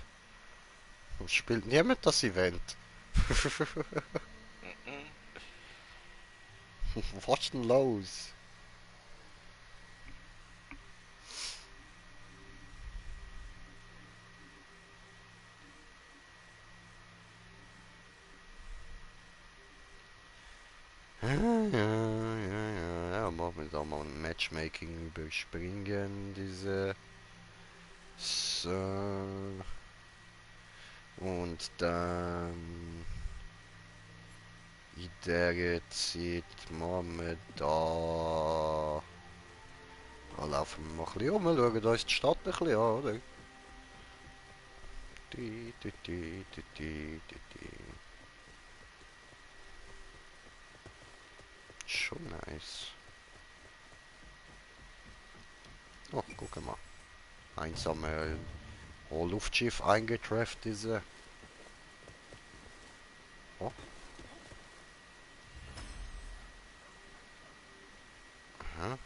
Spielt niemand das Event? Mhm. Was ist denn los? Ja, machen wir da mal ein Matchmaking überspringen, diese. So. Und dann. In der Zeit machen wir da. Da laufen wir mal ein bisschen rum, schauen uns die Stadt ein bisschen an, oder? Di, di, di, di, di, di, di. Schon nice. Oh, guck mal. Einsame Luftschiff eingetrefft, diese. Oh. Aha.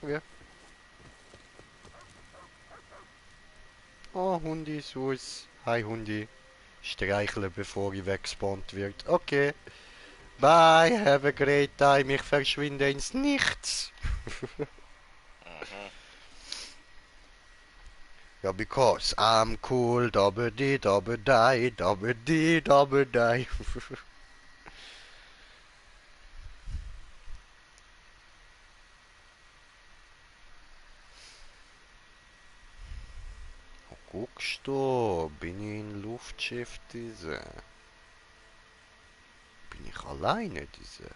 Okay. Oh, Hundi, süß. Hi, Hundi. Streichle, bevor ich weggespawnt wird. Okay. Bye, have a great time. Ich verschwinde ins Nichts. Ja, because I'm cool. Double D, double die, double D, double die. Guckst du, bin ich in Luftschiff diese? Bin ich alleine diese?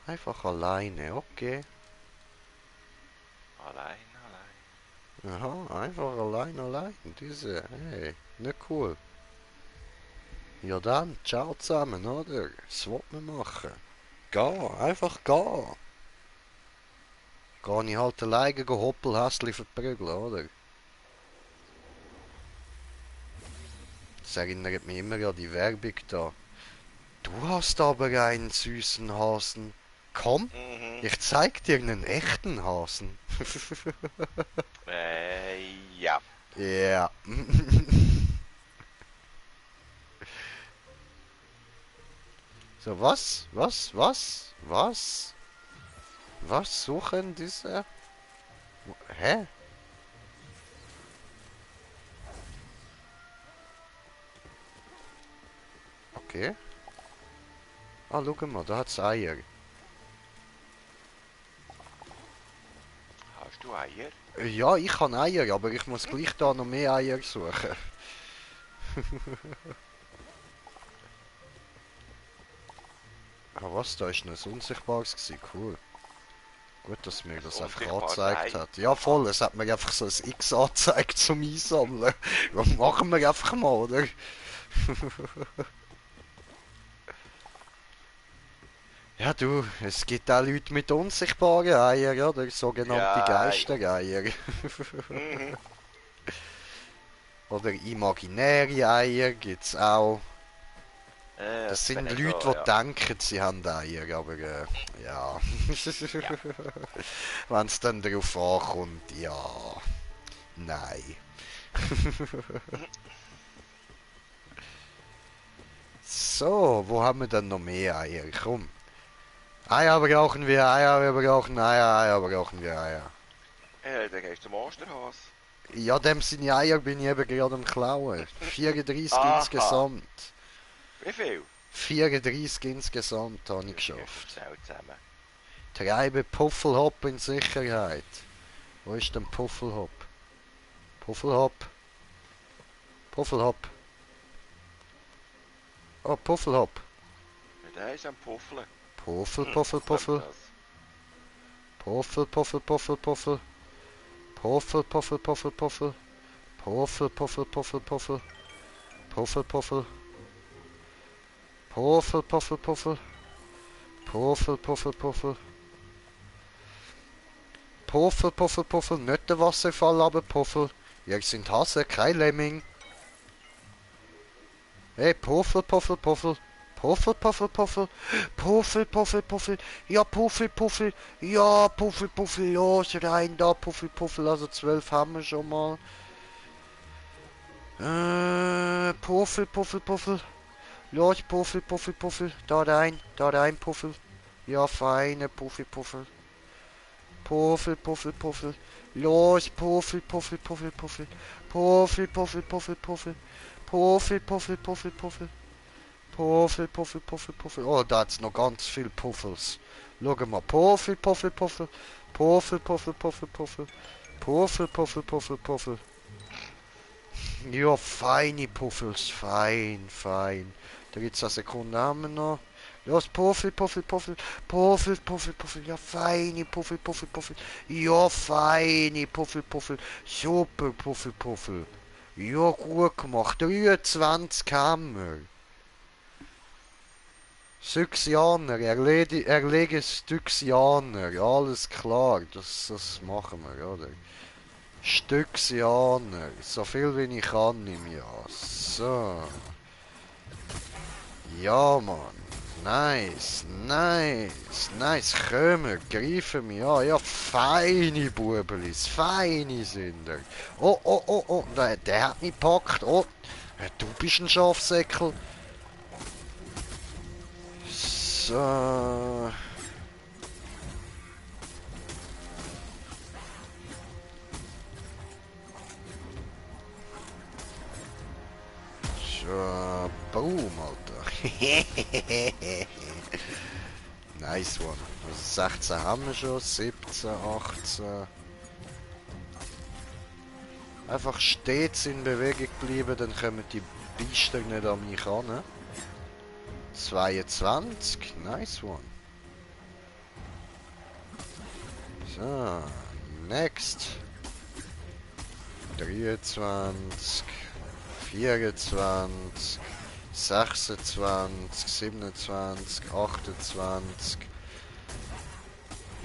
Einfach alleine, okay. Allein. Aha, einfach allein, diese, hey, nicht cool. Ja dann, ciao zusammen, oder? Was wollt man machen? Geh, einfach geh. Geh ich halt alleine Hoppelhäsli verprügeln, oder? Das erinnert mich immer an die Werbung da. Du hast aber einen süßen Hasen. Komm, ich zeig dir einen echten Hasen. Ja. Ja. So, was? Was suchen diese? Hä? Okay. Ah, schau mal, da hat's Eier. Hast du Eier? Ja, ich kann Eier, aber ich muss gleich da noch mehr Eier suchen. Ah, was? Da ist noch ein Unsichtbares gewesen. Cool. Gut, dass mir das einfach Unsichtbares angezeigt Ei? hat. Ja, voll. Es hat mir einfach so ein X angezeigt zum Einsammeln. Ja, machen wir einfach mal, oder? Ja, du, es gibt auch Leute mit unsichtbaren Eiern, oder? Sogenannte Ja, Geistereier. Oder imaginäre Eier gibt's auch. Das sind bin ich Leute, so, die ja. denken, sie haben Eier, aber ja. Wenn es dann darauf ankommt, ja. Nein. So, wo haben wir denn noch mehr Eier? Komm. Eier brauchen wir, Eier brauchen Eier, Eier brauchen wir Eier. Dann gehst du zum Osterhas. Ja, dem seine Eier bin ich eben gerade am Klauen. 34 Aha. insgesamt. Wie viel? 34 insgesamt habe ich Das ist geschafft. schnell zusammen. Treibe Puffelhopp in Sicherheit. Wo ist denn Puffelhopp? Puffelhopp. Puffelhopp. Oh, Puffelhopp. Ja, der ist am Puffeln. Puffel, Puffel, Puffel. Puffel, Puffel, Puffel, Puffel. Puffel, Puffel, Puffel, Puffel. Puffel, Puffel, Puffel, Puffel. Puffel, Puffel. Puffel, Puffel, Puffel. Puffel, Puffel, Puffel. Puffel, Puffel, Puffel. Nicht der Wasserfall, aber Puffel. Ihr sind Hase, kein Lemming. Hey, Puffel, Puffel, Puffel. Puffel, Puffel, Puffel. Puffel, Puffel, Puffel. Ja, Puffel, Puffel. Ja, Puffel, Puffel. Los, rein da, Puffel, Puffel. Also 12 haben wir schon mal. Puffel, Puffel, Puffel. Los, Puffel, Puffel, Puffel. Da rein, Puffel. Ja, feine Puffel, Puffel. Puffel, Puffel, Puffel. Los, Puffel, Puffel, Puffel, Puffel. Puffel, Puffel, Puffel, Puffel. Puffel, Puffel, Puffel, Puffel. Puffel, Puffel, Puffel, Puffel. Oh, da hat's noch ganz viel Puffels. Schau mal. Puffel, Puffel, Puffel. Puffel, Puffel, Puffel, Puffel. Puffel, Puffel, Puffel, Puffel. Ja, feine Puffels. Fein, fein. 13 Sekunden haben wir noch. Los, Puffel, Puffel, Puffel. Puffel, Puffel, Puffel. Ja, feine Puffel, Puffel, Puffel. Ja, feine Puffel, Puffel. Super, Puffel, Puffel. Ja, gut gemacht. 23 haben wir. Syxianer, erlege Styxianer, alles klar, das machen wir, oder? Styxianer, so viel wie ich kann im Jahr. So. Ja, Mann. Nice, nice, nice. Kommen, greifen mich an. Ja, feine Bubelis, feine sind er. Oh, oh, oh, oh, der hat mich gepackt. Oh, du bist ein Schafsäckel. So. So, boom, Alter. Nice one. Also 16 haben wir schon, 17, 18. Einfach stets in Bewegung bleiben, dann kommen die Biester nicht an mich ran. 22, nice one. So, next. 23, 24, 26, 27, 28,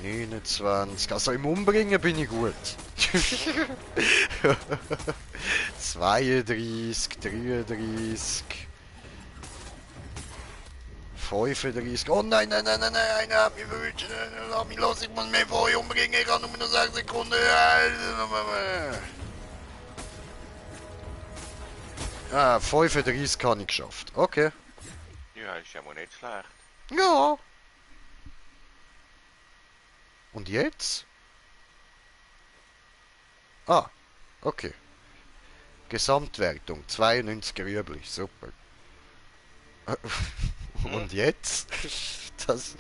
29. Also im Umbringen bin ich gut. 32, 33. 35. Oh nein, nein, nein, nein, nein, nein, mich verwünscht. Lass mich los, ich muss mich vorher umbringen. Ich habe nur noch 6 Sekunden. Ah, 35 habe ich geschafft. Okay. Ja, ist ja wohl nicht schlecht. Ja. Und jetzt? Ah, okay. Gesamtwertung 92 Rüebli, super. Und jetzt? Das.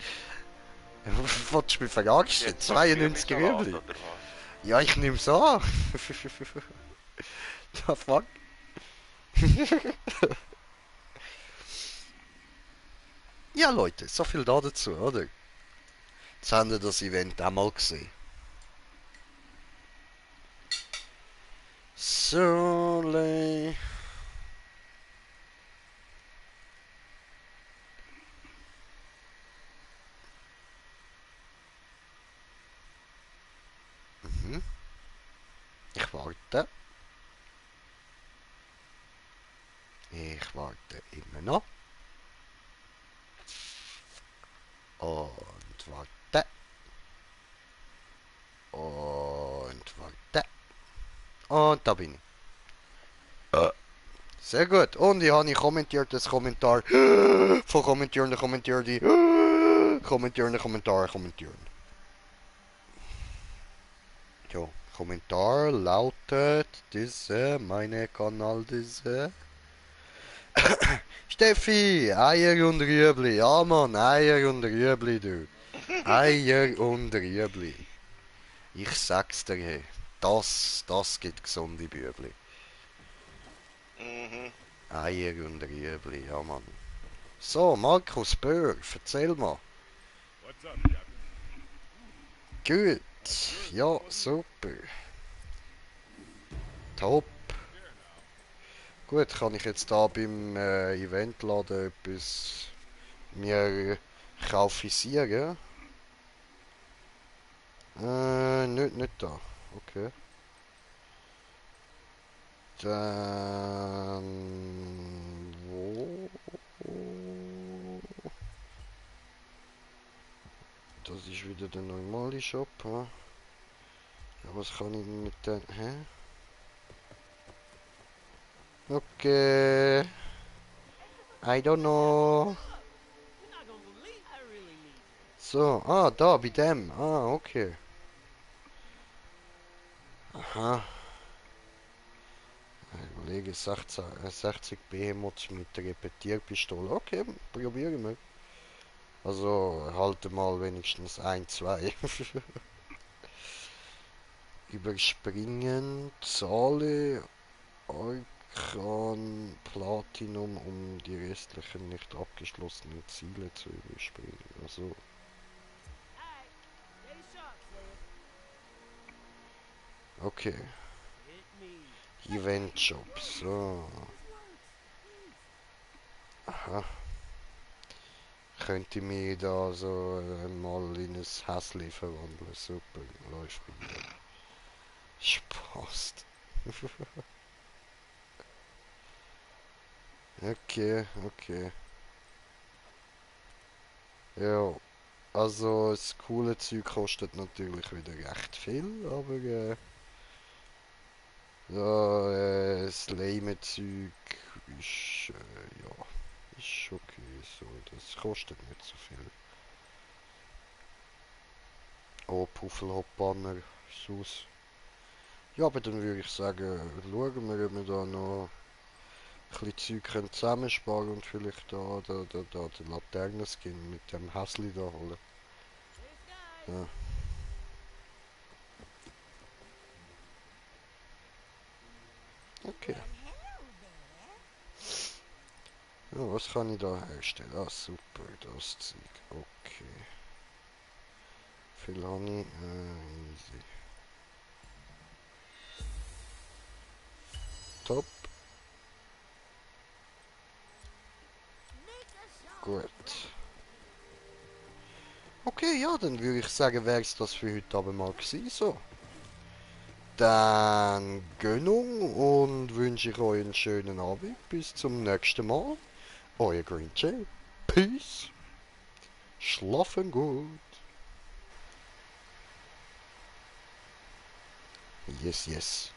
Wolltest du mich verarschen? Jetzt 92 Rüebli? oder was? Ja, ich nehm's an. The fuck? Ja, Leute, so viel da dazu, oder? Jetzt haben wir das Event auch mal gesehen. So, mhm. Ich warte. Ich warte immer noch. Und warte. Und warte. Und da bin ich. Sehr gut. Und ich habe kommentiert das Kommentar. Von kommentieren, kommentieren die. Kommentieren, Kommentar, kommentieren. Jo, Kommentar lautet diese, meine Kanal diese. Steffi, Eier und Rüebli. Ja, Mann, Eier und Rüebli, du. Eier und Rüebli. Ich sag's dir, hey. Das gibt gesunde Bübli. Mhm. Eier und Rüebli, ja, Mann. So, Markus Böhr, erzähl mal. What's up, Captain? Gut. Ja, super. Top. Gut, kann ich jetzt da beim Eventladen etwas mir kaufisieren? Nicht da. Okay. Dann... Wo? Das ist wieder der normale Shop. He? Ja, was kann ich denn mit den... Hä? Okay. I don't know. So, da, bei dem. Okay. Aha. Ich überlege 60 Behemoths mit der Repetierpistole. Okay, probieren wir. Also halte mal wenigstens ein, zwei. Überspringen, zahle Arkan Platinum, um die restlichen nicht abgeschlossenen Ziele zu überspringen. Also. Okay. Event Shop, so. Aha. Könnte mich da so mal in ein Häsli verwandeln. Super, läuft bei mir. Spaß. Okay, okay. Ja, also das coole Zeug kostet natürlich wieder recht viel, aber ja, das lame Zeug ist, ja, ist okay so, das kostet nicht so viel. Oh, Puffelhop-Banner, sus. Ja, aber dann würde ich sagen, schauen wir, ob wir da noch ein bisschen Zeug zusammensparen und vielleicht da den Laternenskin mit dem Häsli da holen. Ja. Okay. Ja, was kann ich da herstellen? Ah, super, das Zeug. Okay. Viel habe ich. Easy. Top. Gut. Okay, ja, dann würde ich sagen, wäre es das für heute aber mal gewesen, so. Dann Gönnung und wünsche ich euch einen schönen Abend. Bis zum nächsten Mal. Euer Green Jay. Peace. Schlafen gut. Yes, yes.